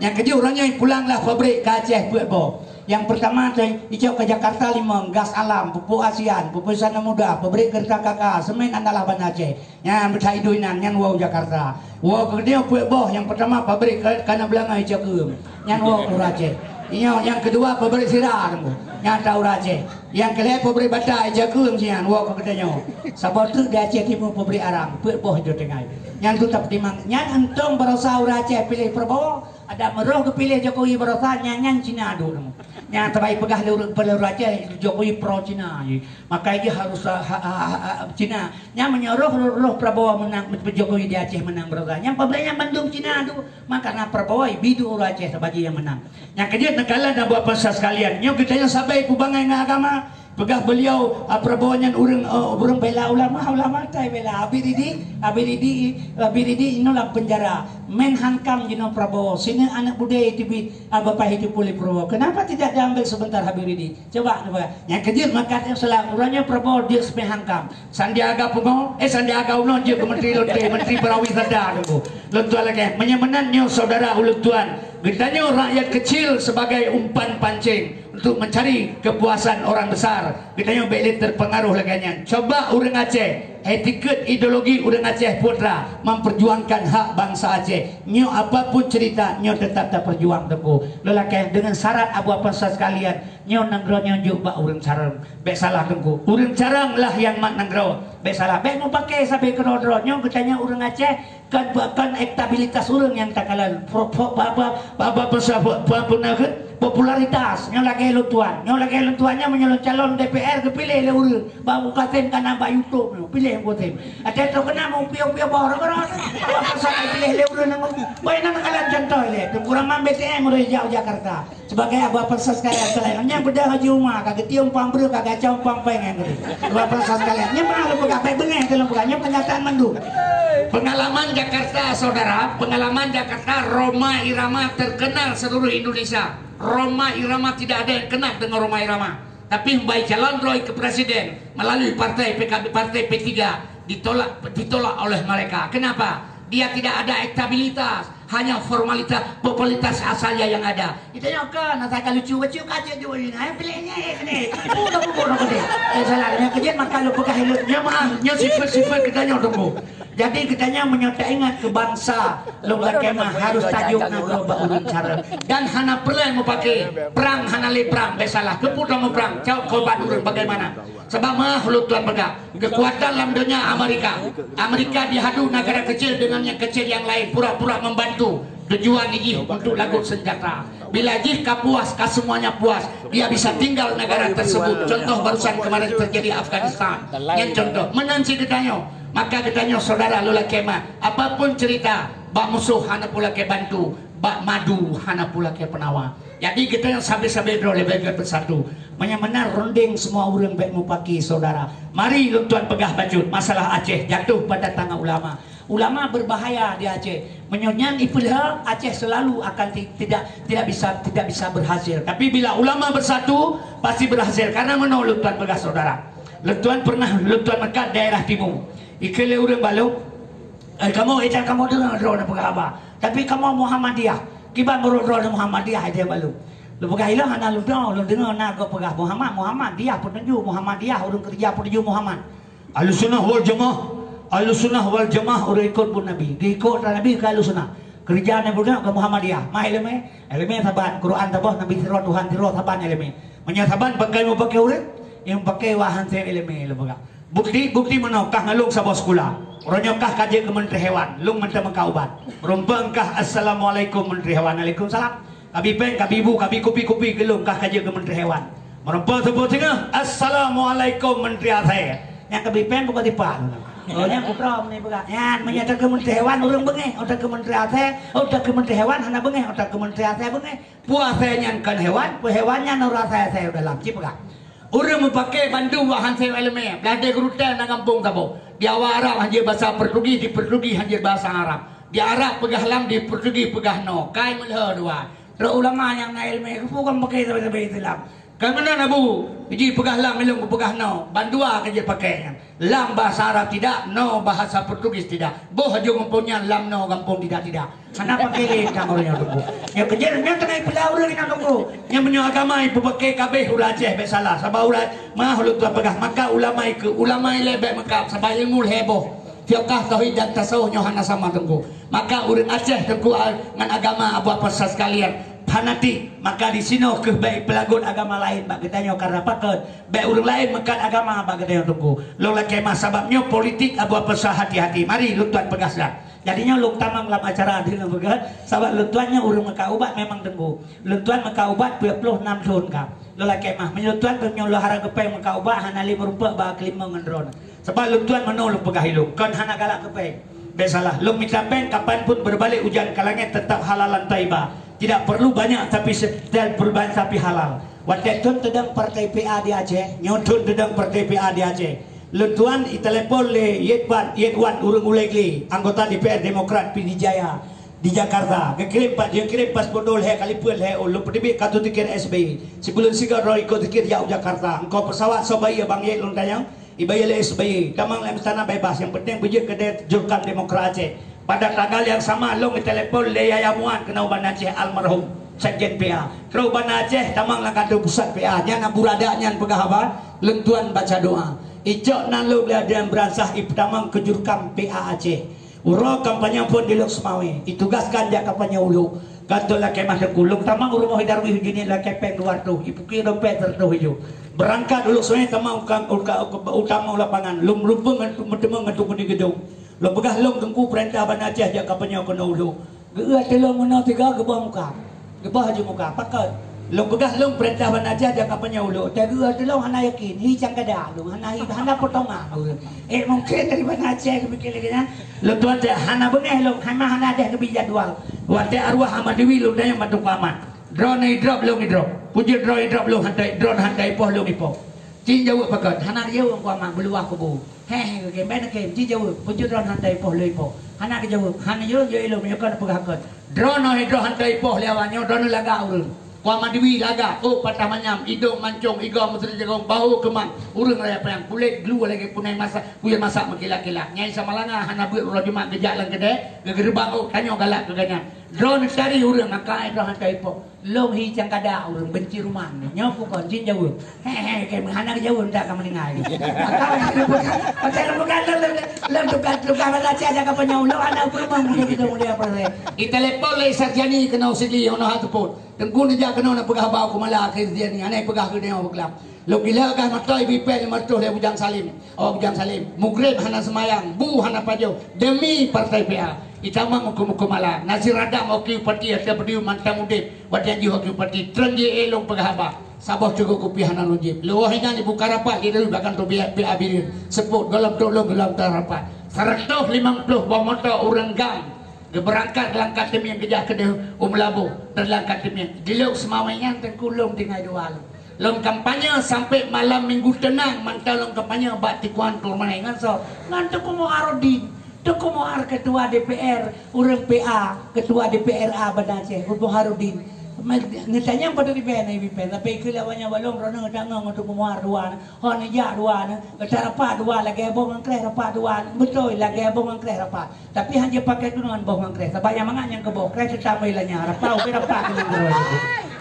Nyang keujeuet uroe nyoe pulang lah pabrik ka Aceh peuet boh. Nyang peurtama teuh icok ka Jakarta limong, gas alam, pupuk ASEAN, pupuk Sana Muda, pabrik Kerta K K, semen andalan Banda Aceh. Nyan beutai dui nan, nyan woe u Jakarta. Woe keu geutanyoe peuet boh, nyang peurtama pabrik ka-, kana beulangöng icok keuem. Nyan woe keu ureueng Aceh. Nyoe nyang keudua pabrik sira teungku. Nyan atra ureueng Aceh. Nyang keulhèe pabrik bata icok keuem sinan woe keu geutanyoe. Saboh treuk di Aceh Timu pabrik arang, peuet boh icok tinggai. Nyan tu tapeutimang. Nyan euntông barosa ureueng Aceh piléh Prabowo. Adak meurôh geupiléh Jokowi baroesa, nyan, nyan Cina duek. Nyan tabai peugah lé ureuëng, peuleueh Aceh, Jokowi pro Cina. Maka jih harus, ha, ha, ha, ha, Cina. Nyan meunyoe roh, roh Prabowo menang, Jokowi di Aceh menang baroesa. Nyan pabila nyan bandum Cina duek. Maka na Prabowo, bidu ureuëng Aceh sabaji nyang menang. Nyang keujeuet neukalon dan buat pesan sekalian. Nyoe geutanyoe sabai kubangai ngon agama. Peugah beliau, ah, Prabowo nyan ureuëng, eh, ureuëng bela ulama, ulama tai bela. Habib Rizik, Habib Rizik, Habib Rizik inoe lam penjara. Menhan Kam jinoe Prabowo. Sinoe anak budaya itu bi, ah, Bapak itu pulih Prabowo. Kenapa tidak diambil sebentar Habib Rizik? Coba, coba. Nyang keujeuet maka salah. Uroe nyoe Prabowo jeuet Menhan Kam. Sandiaga Uno, eh, Sandiaga Uno jeuet keu menteri lonte, menteri pariwisata tu. Lôn tuan lagée. Meunyoe meunan nyoe saudara ulôn tuan. Geutanyoe rakyat kecil sebagai umpan pancing untuk mencari kepuasan orang besar. Geutanyoe bék lé terpengaruh lagée nyan. Coba ureuëng Aceh, etiket ideologi ureuëng Aceh putra memperjuangkan hak bangsa Aceh. Nyoe apapun cerita, nyoe tetap taperjuang teungku. Lelaki dengan syarat abu apa sekalian, nyoe nanggroe nyoe jok bak ureuëng carông. Bék salah teungku. Ureuëng carông lah yang mat nanggroe. Bék salah. Bék meupaké sabe keudroe-droe. Nyoe geutanyoe ureuëng Aceh, Kan, kan elektabilitas ureuëng nyang takalon. Pro-, pro-, ba-, ba-, ba-, ba-, ba-, ba-, ba-, ba-, ba-, popularitas. Nyoe lagée lôn tuan. Nyoe lagée lôn tuan nyoe meunyoe lôn calon D P R geupiléh lé ureuëng. Bak Mukasem ka na bak YouTube nyoe. Piléh Mukasem. Ada tu kena mau piôh-piôh boh rot-rot. Apa pasal piléh lé ureuëng nang. Baik nang takalon contoh lé. Teungku Rahman B T M udah jauh Jakarta. Sebagai abu apa sekalian, selain nyan bedah Haji Umar, ka geutiek umpang breuh, ka gaca umpang péng nyan tadi. Abu apa sekalian, nyan mah lôn peugah, bék beungéh teuh lôn peugah, nyan kenyataan mandum. Pengalaman Jakarta, saudara, pengalaman Jakarta, Rhoma Irama terkenal seluruh Indonesia. Rhoma Irama tidak ada yang kenal dengan Rhoma Irama. Tapi membaik calon droe ke presiden melalui partai P K B, partai P tiga ditolak, ditolak oleh mereka. Kenapa? Dia tidak ada elektabilitas. Hanya formalitas, popularitas saja yang ada. Kita nyoe kan, asai ka lucu keu ka cek jok ini. Hai, pilih ni, eh, ni. Bukan, bukan, bukan. Eh, salah. Nyoe keujeuet maka lôn peugah ilok. Nyoe maaf, nyoe sifat-sifat geutanyoe teungku. Jadi geutanyoe meunyoe taingat keu bansa, lôn lakée mah harus tajok nanggroe bak ureuëng cara. Dan hana peureulée meupaké perang, hana lé perang, bék salah. Keupeue tameuprang, cok korban ureuëng bagaimana? Sabab meuah ulôn tuan peugah, kekuatan lam donya Amerika. Amerika dihadu negara kecil dengan yang kecil yang lain, pura-pura membantu. Tujuan jih untuk lagut senjata. Bila jih ka puas, ka semuanya puas, dia bisa tinggal negara tersebut. Contoh barusan kemarin terjadi Afghanistan. Nyan contoh. Meunan cit geutanyoe. Maka geutanyoe saudara lôn lakée mah, apapun cerita, bak musoh hana pula kée bantu, bak madu hana pula kée penawa. Jadi geutanyoe sabe-sabe droe leubeh gét beusatu. Meunyoe meunan runding semua ureuëng bék mupaki saudara. Mari lôn tuan peugah bacut masalah Aceh jatuh pada tangan ulama. Ulama berbahaya di Aceh. Meunyoe nyan ipeuleuha, Aceh selalu akan ti-, tidak, tidak bisa, tidak bisa berhasil. Tapi bila ulama bersatu, pasti berhasil. Karena meunoe lôn tuan peugah saudara. Lôn tuan pernah, lôn tuan meukat daerah timu. Ikeu lé ureuëng balok, eh, kamoe, eh, kamoe deungoe droe na peugah haba. Tapi kamoe Muhammadiyah, kiban barô droeneuh Muhammadiyah, hai dia balu. Lôn peugah ilôn hana lôn deungoe, lôn deungoe na gob peugah Muhammad, Muhammadiyah peutuju, Muhammadiyah ureuëng keureuja peutuju Muhammad. Ahlussunnah wal Jamaah, Ahlussunnah wal Jamaah ureuëng ikot buet Nabi. Geuikot Nabi keu Ahlussunnah. Keureuja na buet keu Muhammadiyah. Mah iéleumé, iéleumé saban, Quran saboh, Nabi sidroe, Tuhan sidroe, saban iéleumé. Meunyoe saban pakai meupakai ureuëng, nyang pakai wahan saya iéleumé lôn peugah. Bukti, bukti meunoe kah ngalong saboh sekolah. Uroe nyoe kah ka jeuet keu Menteri Hewan, lôn mantong meukat ubat. Rumpang kah, "Assalamualaikum Menteri Hewan." "Waalaikumsalam." Kabi péng, kabi bu, kabi kupi-kupi, geulong kah ka jeuet keu Menteri Hewan. Meureumpok teupeu singoh, "Assalamualaikum Menteri Asai." Nyang kabi péng buka tipa. Oh, nyang putra meunan peugah. Nyan, meunyoe ata keu Menteri Hewan ureuëng beungéh, ata keu Menteri Asai, ata keu Menteri Hewan hana beungéh, ata keu Menteri Asai beungéh. Peue asai nyan kon hewan, peue hewan nyan ureuëng asai-asai u dalam. Cit peugah. Ureuëng meupaké bandum wahan saya iéleumé, blah deh gurutée na gampông saboh. Di awak Arab hanjeuet basa Portugis, di Portugis hanjeuet basa Arab. Di Arab peugah lam, di Portugis peugah no. Kai meulhö dua. Trok ulama nyang na iéleumé, keupeue kon paké sabe-sabe Islam. Ka meunan Abu, ji peugah lam ilong peugah no. Bandua ka jipaké nyan. Lam bahasa Arab tidak, no bahasa Portugis tidak. Boh aju gampông nyan lam no gampông tidak-tidak. Hana paké lé tang ureuëng nyoe teungku. Nyang keujeuet nyan teungoh ipeula ureuëng inong teungku. Nyang meunyoe agama ipeupaké kabéh ureuëng Aceh bék salah. Sabab ureuëng mah ulôn tuan peugah, maka ulama ikeu, ulama ilée bék meukat, sabab ilmu lhée boh. Fiqah, tauhid dan tasawuf nyoe hana sama teungku. Maka ureuëng Aceh teungku a-, ngon agama abu apa sekalian. Fanatik, maka disinoe kheueh bék peulagot agama laén bak geutanyoe karna pakon, bék ureuëng laén meukat agama bak geutanyoe Teungku. Lôn lakée meu'ah sabab nyoe politik Abu Aposa hati-hati. Mari lôn tuan peugah siat. Jadi nyoe lôn tamong lam acara deungon peugah, sabab lôn tuan nyoe ureuëng meukat ubat memang Teungku. Lôn tuan meukat ubat peuet ploh nam thon ka. Lôn lakée meu'ah, meunyoe lôn tuan peunyuloh hara geupéng meukat ubat hana lé meurumpok bak keulimong ngon droeneuh. Sabab lôn tuan meunoe lôn peugah ilong, kon hana galak keu péng. Bék salah, lôn mita péng kapan pun berbalik ujan ke langit tetap halalan thayyibah. Tidak perlu banyak tapi se- tidak perlu banyak tapi halal. Watée thon teudong partai P A di Aceh, nyoe thon teudong partai P A di Aceh. Lôn tuan itelepon lé Yetwan, Yetwan ureuëng Ulée Glé, anggota D P R Demokrat Pidie Jaya di Jakarta. Geukirém pa- geukirém paspor lhée kali peuet lhée, oh, lôn peuteubiet kartu tiket S B Y. Sibuleuen sigoe droe ikot tiket jak u Jakarta. Ongkos pesawat soe bayeue, Bang Yet, lôn tanyong. Ibayeue lé S B Y, tamong lam istana bebas, nyang penting beujeuet keudeh Jurkam Demokrat Aceh. Pada tanggal yang sama, lôn itelepon lé Yahya Muan keunoe u Banda Aceh almarhum, sekjen P A. Trok u Banda Aceh, tamong lam kantor pusat P A. Nyan Abu Rada nyan peugah haba, lôn tuan baca doa. Icok nan lôn lé Adrian Beransah ipeutamong keu Jurkam P A Aceh. Uroe kampanye phon di Lhokseumawe, itugaskan jak kampanye u Lhok. Ka lheueh lakée meu'ah Teungku, lôn tamong u rumoh Darwis Junior lakée péng dua reutôh, ipuki dompet sireutôh ijôh. Beurangkat u Lhokseumawe tamong u ka- u ka- u ka- u tamong lapangan, lôn meureumpok ngon tu- meuteumé ngon Teungku di Geudong. Lôn peugah lôn Teungku peurintah Banda Aceh jak kampanye keunoe u Lhok. Geu-eu ateueh lôn meunoe tiga geuboh muka. Geuboh aju muka, pakon? Lôn peugah lôn peurintah Banda Aceh jak kampanye u Lhok. Teuh geu-eu ateueh lôn hana yakin, hi cangkada lôn, hana hi, hana potongan ureuëng. Eh, mungkin dari Banda Aceh geupike lagée nyan. Lôn tuan cit hana beungéh lôn, hana, hana deh geubri jadwal. Watée arwah Ahmad Dewi lôn tanyong bak Teungku Ahmad. Droeneuh idrop lôn idrop. Peue jeuet droeneuh idrop lôn hana, droeneuh hana ipoh lôn ipoh. Cit jaweueb pakon, hana jaweueb Teungku Ahmad beuluwah kubu. Heh, heh, keukem, ben keukem, cit jaweueb, peue jeuet droeneuh hana ipoh lôn ipoh. Hana geujaweueb, hana jaweueb, jaweueb ilôn, meunyoe kon peugah kon. Droeneuh idrop hana ipoh lé awak nyoe, droeneuh lagak ureuëng. Teungku Ahmad Dewi lagak, ôk patah manyam, idong mancong, igoe meuseuti jagong, bahu keumang, ureuëng raya panyang, kulét glue lagée punai masak, kuyée masak meukilat-kilat. Nyai Samalanga hana beuet uroe Jumat geujak lam keudée, geugeureubang ôk, tanyoe galak keu gobnyan. Droeneuh cari ureuëng, maka droeneuh hana ipoh. Lôn hi cangkada ureuëng benci ruman. Nyoe peue kon, cit jaweueb. Heh, heh, keukem, hana geujaweueb, dak ka meuninggai. Maka, maka lôn peugah, maka lôn peugah, lôn, lôn, lôn tugas, tugas Banda Aceh jak kampanye u Lhok, hana peurumoh mulia kita mulia peurasai. Itelepon lé Sarjani keunoe Sigli, ono hat teupot. Teungku neujak keunoe neupeugah haba u Keumala akhé Sarjani, hana ipeugah keu tanyoe beukelam. Lôn gila gah mata ibi péng limong reutôh lé Bujang Salim. Oh, Bujang Salim, mugreb hana seumayang, bu hana pajoh, demi partai P A. Itamong u Keumala, Nasir Adam wakil bupati, Asia Beudiu mantong udeb, watée jih wakil bupati, treun jih éh lôn peugah haba. Saboh teugok kupi hana lôn jieb. Lewah inan ibuka rapat di Lhok bahkan tu biak, biak abirin. Seupôt gohlom trok lôn gohlom trok rapat. Seratus limong ploh boh moto ureuëng GAM geubeurangkat lam Kat Teumieng geujak keudeh u Meulaboh dan lam Kat Teumieng. Di Lhokseumawe nyan Teungku lôn tinggai dua lôn. Lôn kampanye sampai malam minggu teunang mantong lôn kampanye bak tikungan Turmai ngon soe? Ngon Teungku Muharudin. Teungku Muhar ketua D P R, ureuëng P A, ketua D P R A Banda Aceh, Teungku Muharudin. Neutanyong padum iben, iben, tapi keu lawanya balong, droeneuh tanggong untuk Teungku Muhar dua, hon jak dua, kata rapat dua, lagée boh ngon kreh rapat dua, beutôi lagée boh ngon kreh rapat. Tapi hana pakai tunangan boh ngon kreh, sabab nyang mangat nyang keu boh, kreh teutap ilanya, rapat, oke rapat dengan droe.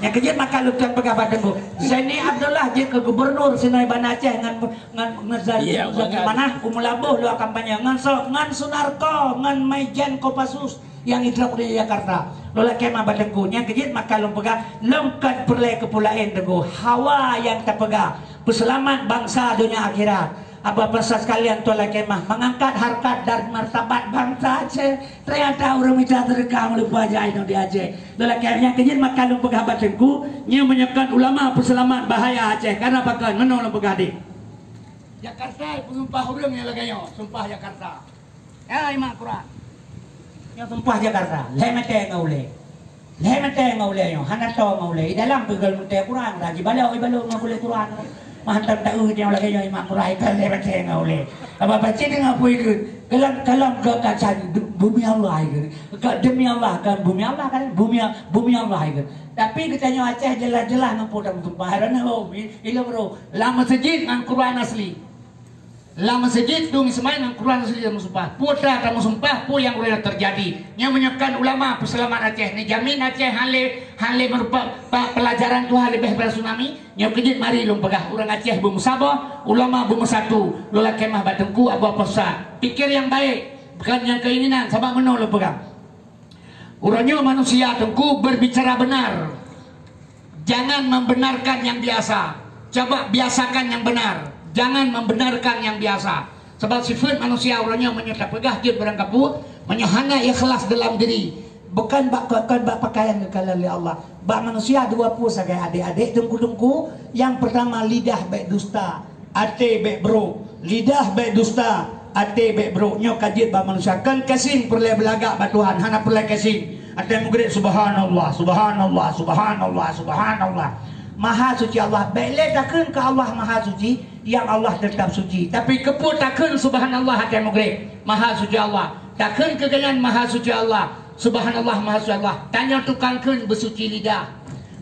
Nyang keujeuet maka lôn tuan peugah bak Teungku. Zaini Abdullah jeuet keu gubernur sinoe Banda Aceh ngon Ngon, ngon Zaki, Zaki Manah, u Meulaboh lôn kampanye. Ngon soe? Ngon Sunarko, ngon Maijen Kopassus nyang idrop di Jakarta. Lôn lakée meu'ah bak Teungku. Nyang keujeuet maka lôn peugah, lôn kon peureulée keu peue laén Teungku. Hawa nyang tapeugah, peuseulamat bansa donya akhirat. Apa pesan sekalian tuan lakée meu'ah, mengangkat harkat dan martabat bansa Aceh. Ternyata ureuëng mita seudeukah meulupa jai nyoe di Aceh. Lôn lakée nyang keujeuet maka lôn peugah bak Teungku, nyoe meunyoe kon ulama peuseulamat bahaya Aceh. Karna pakon? Meunoe lôn peugah deh. Jakarta peusumpah ureuëng nyang lagée nyoe, sumpah Jakarta. Ya, imak Quran. Nyoe sumpah Jakarta, lhée meuté ngon ulée. Lhée meuté ngon ulée nyoe, hana toe ngon ulée. Di dalam peugal meuté Quran, dah jibalok, jibalok ngon ulée Quran. Mantong taeu nyang lagée nyoe imak Quran, ikan lhée meuté ngon ulée. Apa baca dengan apa itu? Kalam, kalam ke kaca du- bumi Allah itu. Ke demi Allah kan bumi Allah kan? Bumi, bumi Allah itu. Tapi geutanyoe Aceh jelas-jelas ngon peue tamusumpah. Hai, oh, i-, ilong roh. Lam masjid ngon Quran asli. Lam masjid dong ismail ngon Quran asli tamusumpah. Peue ta tamusumpah, peue nyang udah terjadi. Nyang meunyoe kon ulama peuseulamat Aceh ni jamin Aceh hale, hale merupa pa- pelajaran Tuhan leubeh daripada tsunami. Nyoe keujeuet mari lôn peugah, ureuëng Aceh beumeusaboh, ulama beumeusato, lôn lakée meu'ah bak Teungku Abu Aposa. Pikir nyang baik, bukan nyang keinginan, sabab meunoe lôn peugah. Uroe nyoe manusia Teungku berbicara benar. Jangan membenarkan yang biasa. Coba biasakan yang benar. Jangan membenarkan yang biasa. Sebab sifat manusia uroe nyoe meunyoe tapeugah jeuet barang kapeue, meunyoe hana ikhlas dalam diri, bukan bak, kon bak pakaian geukalon lé Allah. Bak manusia dua peue sagai adék-adék, teungku-teungku. Nyang peurtama, lidah bék dusta, até bék brok. Lidah bék dusta, até bék brok. Nyoe ka jeuet bak manusia. Kon casing peureulée beulagak bak Tuhan, hana peureulée casing. Até mugreb, subhanallah, subhanallah, subhanallah, subhanallah. Maha suci Allah. Bék lé takheun keu Allah maha suci, nyang Allah teutap suci. Tapi keupeue takheun subhanallah até mugreb? Maha suci Allah. Takheun keu gobnyan maha suci Allah. Subhanallah, maha suci Allah. Tanyoe tukang kheun beusuci lidah,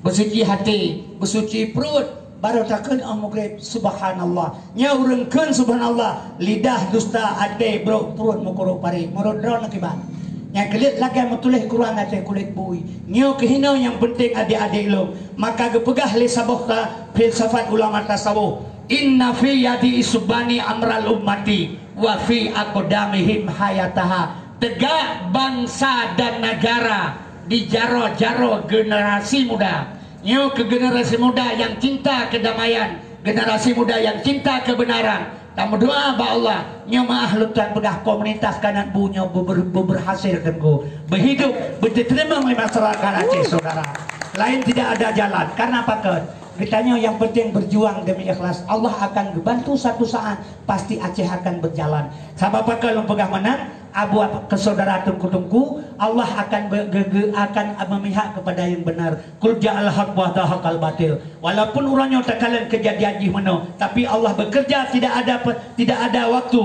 beusuci até, beusuci pruet, barô takheun óh mugreb, subhanallah. Nyoe ureuëng kheun subhanallah, lidah dusta, até brok, pruet meukurok parit. Meunurot droeneuh kiban? Nyang keuliet lagée meutuléh Quran ateueh kulét bui. Nyoe keuh hinoe nyang peunteng adék-adék lôn. Maka geupeugah lé saboh ka filsafat ulama tasawuf, "Inna fi yadi isbani amral ummati, wa fi aqdamihim hayataha." Tegak bansa dan negara di jaroe-jaroe generasi muda. Nyoe keu generasi muda nyang cinta keudamaian, generasi muda nyang cinta keubeunaran. Tameudoa bak Allah, nyoe meuah lôn tuan peugah komunitas Kanan Bu nyoe beuber-, beuberhasil teungku. Beuhidup, beuteurimong lé masyarakat Aceh, saudara. Lain tidak ada jalan. Karena pakon? Geutanyoe nyang penting berjuang demi ikhlas. Allah akan geubantu satu saat, pasti Aceh akan berjalan. Sabab pakon lôn peugah meunan? Abu keu saudara teungku-teungku, Allah akan be-, ge-, ge-, akan memihak kepada yang benar. Qul ja'al haq wa zahaqal batil. Walaupun uroe nyoe takalon keujadian jih meunoe, tapi Allah bekerja, tidak ada pe-, tidak ada waktu.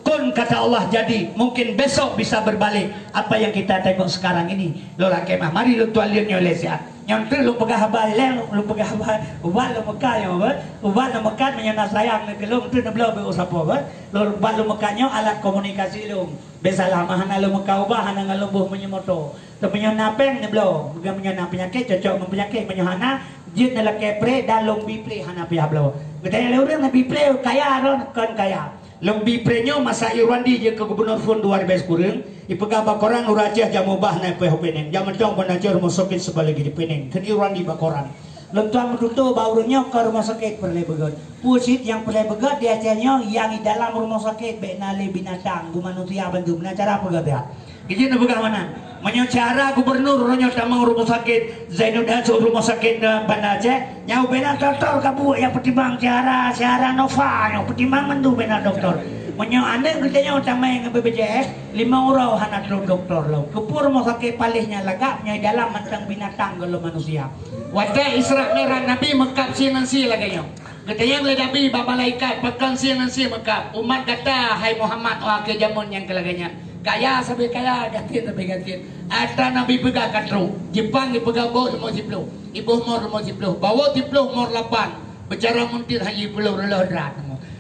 Kun, kata Allah, jadi. Mungkin besok bisa berbalik. Apa yang kita tengok sekarang ini, lôn lakée mah, mari lôn tuan lôn nyoe lé siat. Nyang treuk lôn peugah haba ilée, lôn peugah haba ubat lôn meukat nyoe, beuh. Ubat lôn meukat meunyoe na sayang neuh keu lôn, treuk neubloe beuh u sapo, beuh. Lôn ubat lôn meukat nyoe alat komunikasi lôn. Beusalah mah hana lôn meukat ubat, hana ngon lôn boh meunyoe moto. Teumeunyoe na péng neubloe, meunyoe na peunyakét cocok ngon peunyakét, meunyoe hana jeuet neulakée pre dan lôn bi pre hana payah bloe. Geutanyoe lé ureuëng neubi pre kaya droe kon kaya. Lôn bi pre nyoe masa Irwandi jeuet keu gubunur phon dua ribée sikureueng, ipeugah bak koran ureuëng Aceh jamubah na ipeue hopéneng, jameutong peunajoh rumoh sakét sibalék geupeuneng, kheun Irwandi bak koran. Lôn tuan meututoe bak ureuëng nyoe kon rumoh sakét peureulée beugét. Peue cit nyang peureulée beugét di Aceh nyoe, nyang di dalam rumoh sakét bék na lé binatang, beumanusia bandum, na cara peugét ya. Geutanyoe neupeugah meunan. Meunyoe syedara gubunur uroe nyoe tamong rumoh sakét, Zainuddin sôk rumoh sakét Banda Aceh, nyoe bena doktor ka buet nyang peutimang syedara, syedara Nova nyoe peutimang mandum bena doktor. Meunyoe aneuëk geutanyoe tamong ngon B P J S, limong uroe hana trok doktor lom. Keupeue rumoh sakét paléh nyan lagak, nyoe dalam mantong binatang gohlom manusia. Watée Isra Mi'raj Nabi meukab sie ngon sie lagée nyoe. Geutanyong lé Nabi bak malaikat, "Pakon sie ngon sie meukab?" "Umat gata, hai Muhammad, óh akhé jamén nyang keu lagée nyan. Kaya sabe kaya, gasien sabe gasien." Atra Nabi peugah ka trok. Jipang jipeugah boh leumo siploh, iboh mor leumo siploh, bawoe siploh mor lapan. Beucara muntit hana jipeuleuh reuloh drat.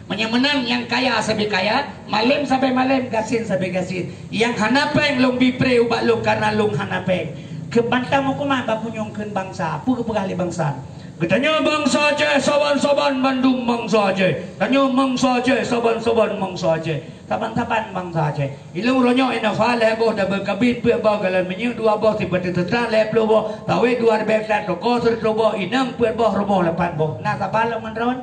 Meunyoe meunan nyang kaya sabe kaya, malém sabe malém, gasien sabe gasien. Nyang hana péng lôn bi pre ubak lôn kareuna lôn hana péng. Keu bantang huköman bak punyueng kheun bansa, peue geupeugah lé bansa? Geutanyoe bansa Aceh saban-saban bandum bansa Aceh. Tanyoe bansa Aceh saban-saban bansa Aceh. Saban-saban bansa Aceh. Ilong uroe nyoe Innova lhée boh dabeueng kabin peuet boh, galon minyeuk dua boh, sipeuteuseutang lhée ploh boh, sawét dua ribée hekta, toko sireutôh boh, inong peuet boh, rumoh lapan boh. Na saban lom ngon droen?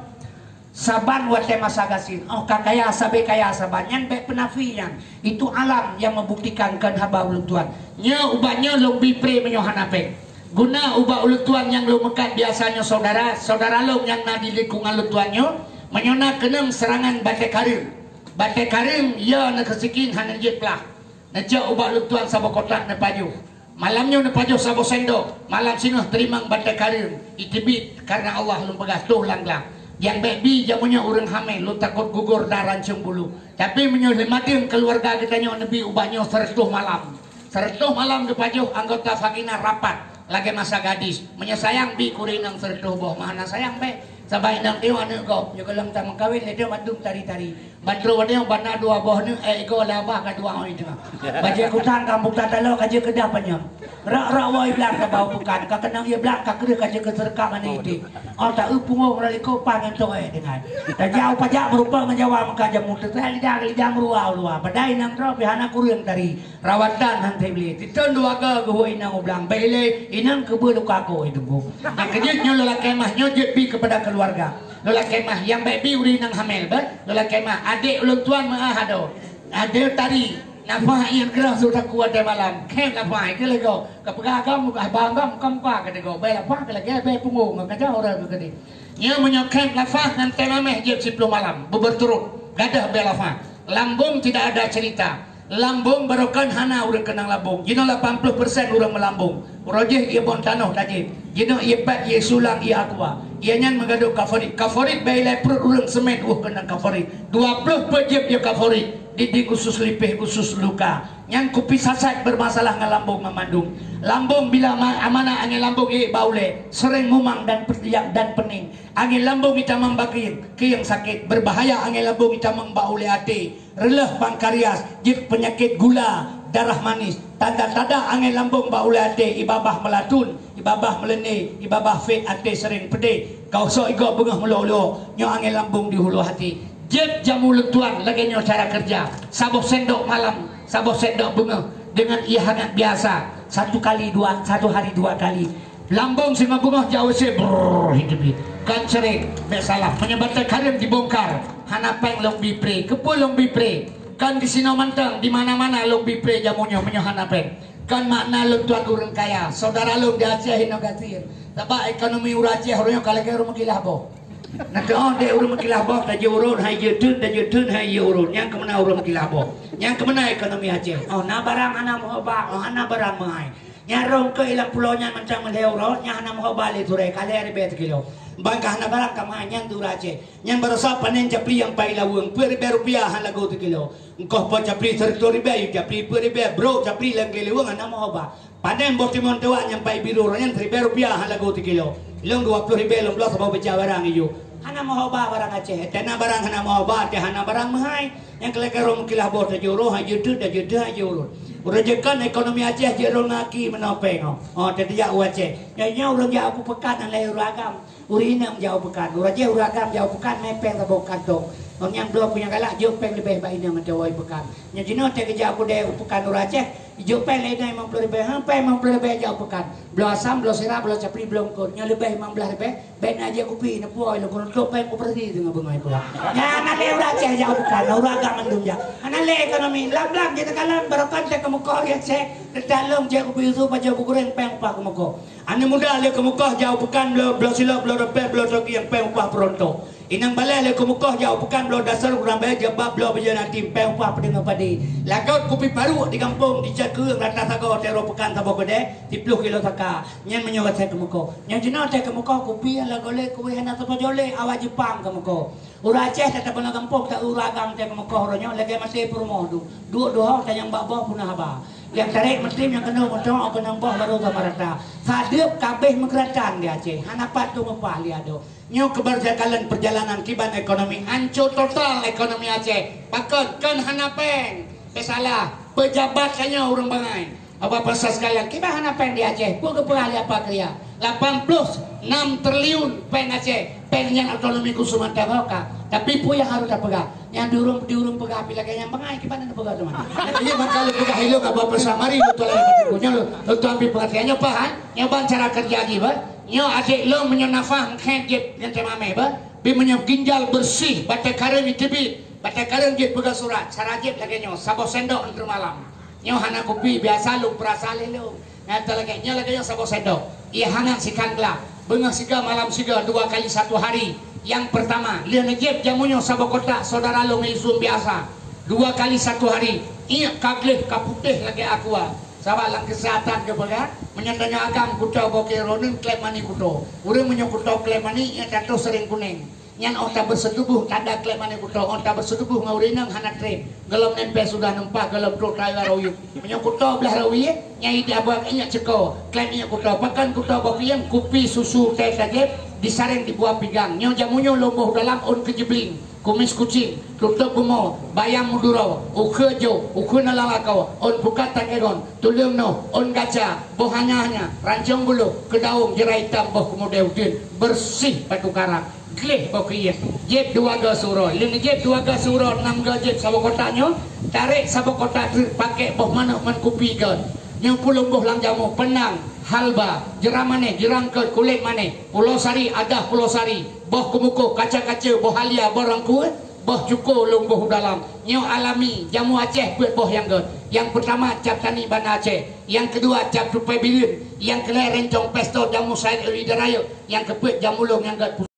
Saban watée masa gasien, óh ka kaya sabe kaya saban, nyan bék peunafi nyan. Itu alam nyang meubuktikan kon haba ulôn tuan. Nyoe ubat nyoe lôn bi pre meunyoe hana péng. Guna ubat ulôn tuan nyang lôn meukat biasa nyoe saudara, saudara lôn nyang na di lingkungan lôn tuan nyoe, meunyoe na keunong seurangan batée kareueng. Batée kareueng, yo neukeusikin hana jeuet plah. Neucok ubat ulôn tuan saboh kotak neupajoh. Malam nyoe neupajoh saboh sendok, malam singoh teurimong batée kareueng, iteubiet kareuna Allah lôn peugah toh lam glang. Nyang bék bi jameun nyoe ureuëng hamé, lôn takot gugor dan rancong bulu. Tapi meunyoe leumadeueng keuluwarga geutanyoe neubi ubat nyoe sireutôh malam. Sireutôh malam geupajoh anggota vagina rapat lagée masa gadis. Meunyoe sayang bi keu ureuëng inong sireutôh boh, meuhana sayang bék. Sabai nang teuh aneuk gob, nyoe gohlom tameukawen lé teuh mandum tari-tari. Ban trok nyoe bana dua boh neuk, eh, igoe laba ka dua oi teungoh. Bajée kutan kampung tatalo ka jeuet keudah panyang. Rak-rak woi blang ka bau bukan, ka keunong ie blang ka kreueh ka jeuet keu seureuka mané ité. Oh, ta eu pungo meuraliko pan ngon toh eh dengan. Tajak u pajak meurupa ngon Jawa meuka jamu teutai lidah lidah meurua ulua. Padai nang droe pih hana kureueng tari. Rawatan han teubleh. Titeun dua ga geuhôi inong u blang. Beh ilée inong keubeue luka ko itu bu. Nyang keujeuet nyoe lôn lakée mah nyoe jeuet bi keupada keuluwarga. Lôn lakée mah nyang bék bi ureuëng inong hamel beh. Lôn lakée mah adék ulôn tuan meuah adoe. Adoe tari. Nafah ié kreueh su taku watée malam. Khém nafah ié keu lego. Kapeugah agam, abang agam, kam ka keu tego. Bék lafah keu lagée bék pungo ngon kaja ureuëng keu keudeh. Nyoe meunyoe khém lafah ngon tém ameh jeuet siploh malam. Beubeurturot. Gadoh bék lafah. Lambung tidak ada cerita. Lambung barokon hana ureuëng keunong lambung. Jinoe lapan ploh persen ureuëng meulambung. Uroe jih ié bon tanoh tajép. Jinoe ié pet, ié sulang, ié aqua. Ié nyan meugadôh kaforit. Kaforit bak ilée pruet ureuëng seumén uh keunong kaforit. Dua ploh peuet jeuet ié kaforit. Dinding usus lipéh, usus luka. Nyan kupi saset beurmasalah ngon lambung meumandum. Lambung bila ma-, amanah angén lambung ié bak ulée, seuréng mumang dan pe-, dan peuning. Angén lambung itamong bak keuieng, keuieng sakét. Beubahaya angén lambung itamong bak ulée até. Reuleuh pankarias, jeuet peunyakét gula, darah manis. Tanda-tanda angén lambung bak ulée até, ibabah meulatun, ibabah meuleune, ibabah fet até seuréng peudeh. Kau sok igoe beungoh meulo-lo, nyoe angén lambung di hulu até. Jeuet jamu leutuan lagée nyoe cara keureuja. Saboh sendok malam, saboh sendok beungoh deungon ié hangat biasa. Satu kali dua, satu hari dua kali. Lambung singoh beungoh jak WC, brrrr, hidup. Kan sering, bék salah. Meunyoe batée kareueng dibongkar, hana péng lông bi pre. Keupeue lông bi pre? Kan disinoe mantong, di mana-mana lông bi pre jamu nyoe meunyoe hana péng. Kan makna lôn tuan ureuëng kaya, saudara lôn di Aceh inoe gasien. Sabab ekonomi ureuëng Aceh uroe nyoe ka lagée ureuëng meukilah boh. Na teuh deh ureuëng meukilah boh, tajeuet urot hai jeuet teun, tajeuet teun hai jeuet urot. Nyang keumeunan ureuëng meukilah boh. Nyang keumeunan ekonomi Aceh. Oh, na barang hana meuhoba, oh, hana barang meuhai. Nyang rhong keu ilang pulo nyan mantong meulhée uroe, nyang hana meuhoba lé turée, ka lhée ribée sikilo. Ban ka hana barang ka meuhai nyan di ureuëng Aceh. Nyan barosa panen capli nyang pai laweueng, peuet ribée rupiah han lagoe sikilo. Engkoh po capli sireutoh ribée, yue capli peuet ribée, brok capli lam geuliweueng hana meuhoba. Panen boh timon teuwak nyang pai biru, nyan siribée rupiah han lagoe sikilo. Lông dua ploh ribée lông bloe saboh beuca barang iyue. Hana meuhoba barang Aceh, teuh na barang hana meuhoba, teuh hana barang meuhai. Nyang keu lagée ureuëng meukilah boh tajeuet uroe, hai jeuet teun, tajeuet teun, hai jeuet urot. Ureuëng jeuet kan ekonomi Aceh jeuet rhong aki meunoe péng oh. Oh, teuh jak u Aceh. Nyoe, nyoe ureuëng jak u peukan nyang lahé ureuëng agam. Ureuëng inong jak u peukan. Ureuëng Aceh ureuëng agam jak u peukan mé péng saboh kantong. Ngon nyang bloe peue nyang galak jok péng leubeh bak inong mantong woe peukan. Nyoe jinoe teuh geujak u keudée u peukan ureuëng Aceh. Ijok péng lé inong limong ploh ribée, ha, péng limong ploh ribée jak u peukan. Bloe asam, bloe sira, bloe capli, bloe eungkot. Nyoe leubeh limong blaih ribée, bék na jeuet kupi, neupuwoe lôn keuneuk trok péng operasi teungoh beungoh pulang. Nyan hana lé ureuëng Aceh jak u peukan, ureuëng agam mandum jak. Hana lé ekonomi, lam-lam jeuet teukalon, barokon teuh keumeukoh di Aceh, teutalong jeuet kupi Yusuf, pajoh bugureng, péng upah keumeukoh. Aneuk muda lé keumeukoh jak u peukan, bloe, bloe silop, bloe dompet, bloe toki nyang péng upah peurontok. Inong baleh lé keumeukoh jak u peukan, bloe dasar ureuëng bayeue jilbab, bloe bajée natim, péng upah peudeungoe padé. Lagot kupi paruk di gampông, dicok keueng rata sagoe, teuh uroe peukan saboh keudée, siploh kilo saka. Nyan meunyoe watée keumeukoh. Nyoe jinoe teuh keumeukoh kupi nyang lagoe lé kuweh hana teupajoh lé, awak Jeupang keumeukoh. Ureuëng Aceh teuh tabeuna gampông, ta ureuëng agam teuh keumeukoh uroe nyoe lagée maté peurumoh du. Duek duhoe tanyong bak boh puna haba. Nyang tarek meutim nyang keunoe meutoe keunong boh barô sama rata. Sadeueb kabeh meugeuratan di Aceh, hana pat tu meupah lé adoe. Nyoe keubeurjakalan peurjalanan kiban ekonomi, anco total ekonomi Aceh. Pakon? Kon hana péng. Teusalah, peujabat tanyoe ureuëng bangai. Bapak-bapak sekalian, kiban hana péng di Aceh? Peue geupeugah lé Apa Keuria? Lapan ploh nam triliun péng Aceh. Péng nyan otonomi khusus mantong ka. Tapi peue nyang harôh tapeugah? Nyang di ureuëng, di ureuëng peugah pih lagée nyang bangai, kiban hana peugah teuma. Jadi maka lôn peugah ilôn Apa Peusamari, lôn tuan lagée nyoe, lôn tuan pih peugah nyoe pahan. Nyoe ban cara keureuja jih, bah. Nyoe adék lôn meunyoe nafah meukhém jeuet ngon tém ameh, bah. Pi meunyoe ginjal beureuséh, batée kareueng jiteubiet, batée kareueng jeuet peugah surat, cara jeuet lagée nyoe, saboh sendok ngon teumalam. Nyoe hana kupi, biasa lôn peurasa lé lôn. Nyata lagée nyoe, lagée nyoe saboh sendok. Ié hangat sikan gleh. Beungoh sigoe, malam sigoe, dua kali satu hari. Nyang peurtama, lheueh neujieb jamu nyoe saboh kotak, saudara lôn isum biasa. Dua kali satu hari. Ié ka gleh, ka putéh lagée aqua. Sabab lam keusehatan geupeugah, meunyoe tanyoe agam kuto boh keuronen, kleptomani kuto. Ureuëng meunyoe kuto kleptomani, ié tatoh seuréng kuneng. Nyan óh tabeuseutuboh tanda kleptomani kuto, óh tabeuseutuboh ngon ureuëng inong hana treb. Golom nempel sudah neumpah, golom trok tawa rawi. Meunyoe kuto blaih rawi, nyang idéh abang ingat ceuko, klep ingat kuto. Pakon kuto boh keuieng, kupi, susu, teh, tajieb, Disareng di buah pigang. Nyoe jamu nyoe lôn boh dalam ôn keu jibling, kumis kucing, tutob bumoe, bayam Madura, ukheue jôk, ukheue nalang lakoe, ôn pukat tan kegon, tuleueng noh, ôn gaca, boh hanya-hanya, rancong buluh, keudaung, jirai itam, boh keumudée uteuen, beureuséh batu karang, gleh boh keuieng. Jieb dua goe siuroe. Lheueh jieb dua goe siuroe, nam goe jieb saboh kotak nyoe, tarek saboh kotak treuk, pakèk boh manok ngon kupi göt. Nyoe pulung boh lam jamu, peunang, halba, jira manéh, jira eungkôt, kulét manéh, pulo sari, adah pulo sari, boh keumukoh, kaca-kaca, boh halia, boh rangkue, boh cuko lôn boh u dalam. Nyoe alami, jamu Aceh peuet boh nyang göt. Nyang peutama cap tani Banda Aceh, nyang keudua cap tupai bireuen, nyang keulhèe rencong pistol jamu Said Eri Darayeuk, nyang keupeuet jamu lôn nyang göt.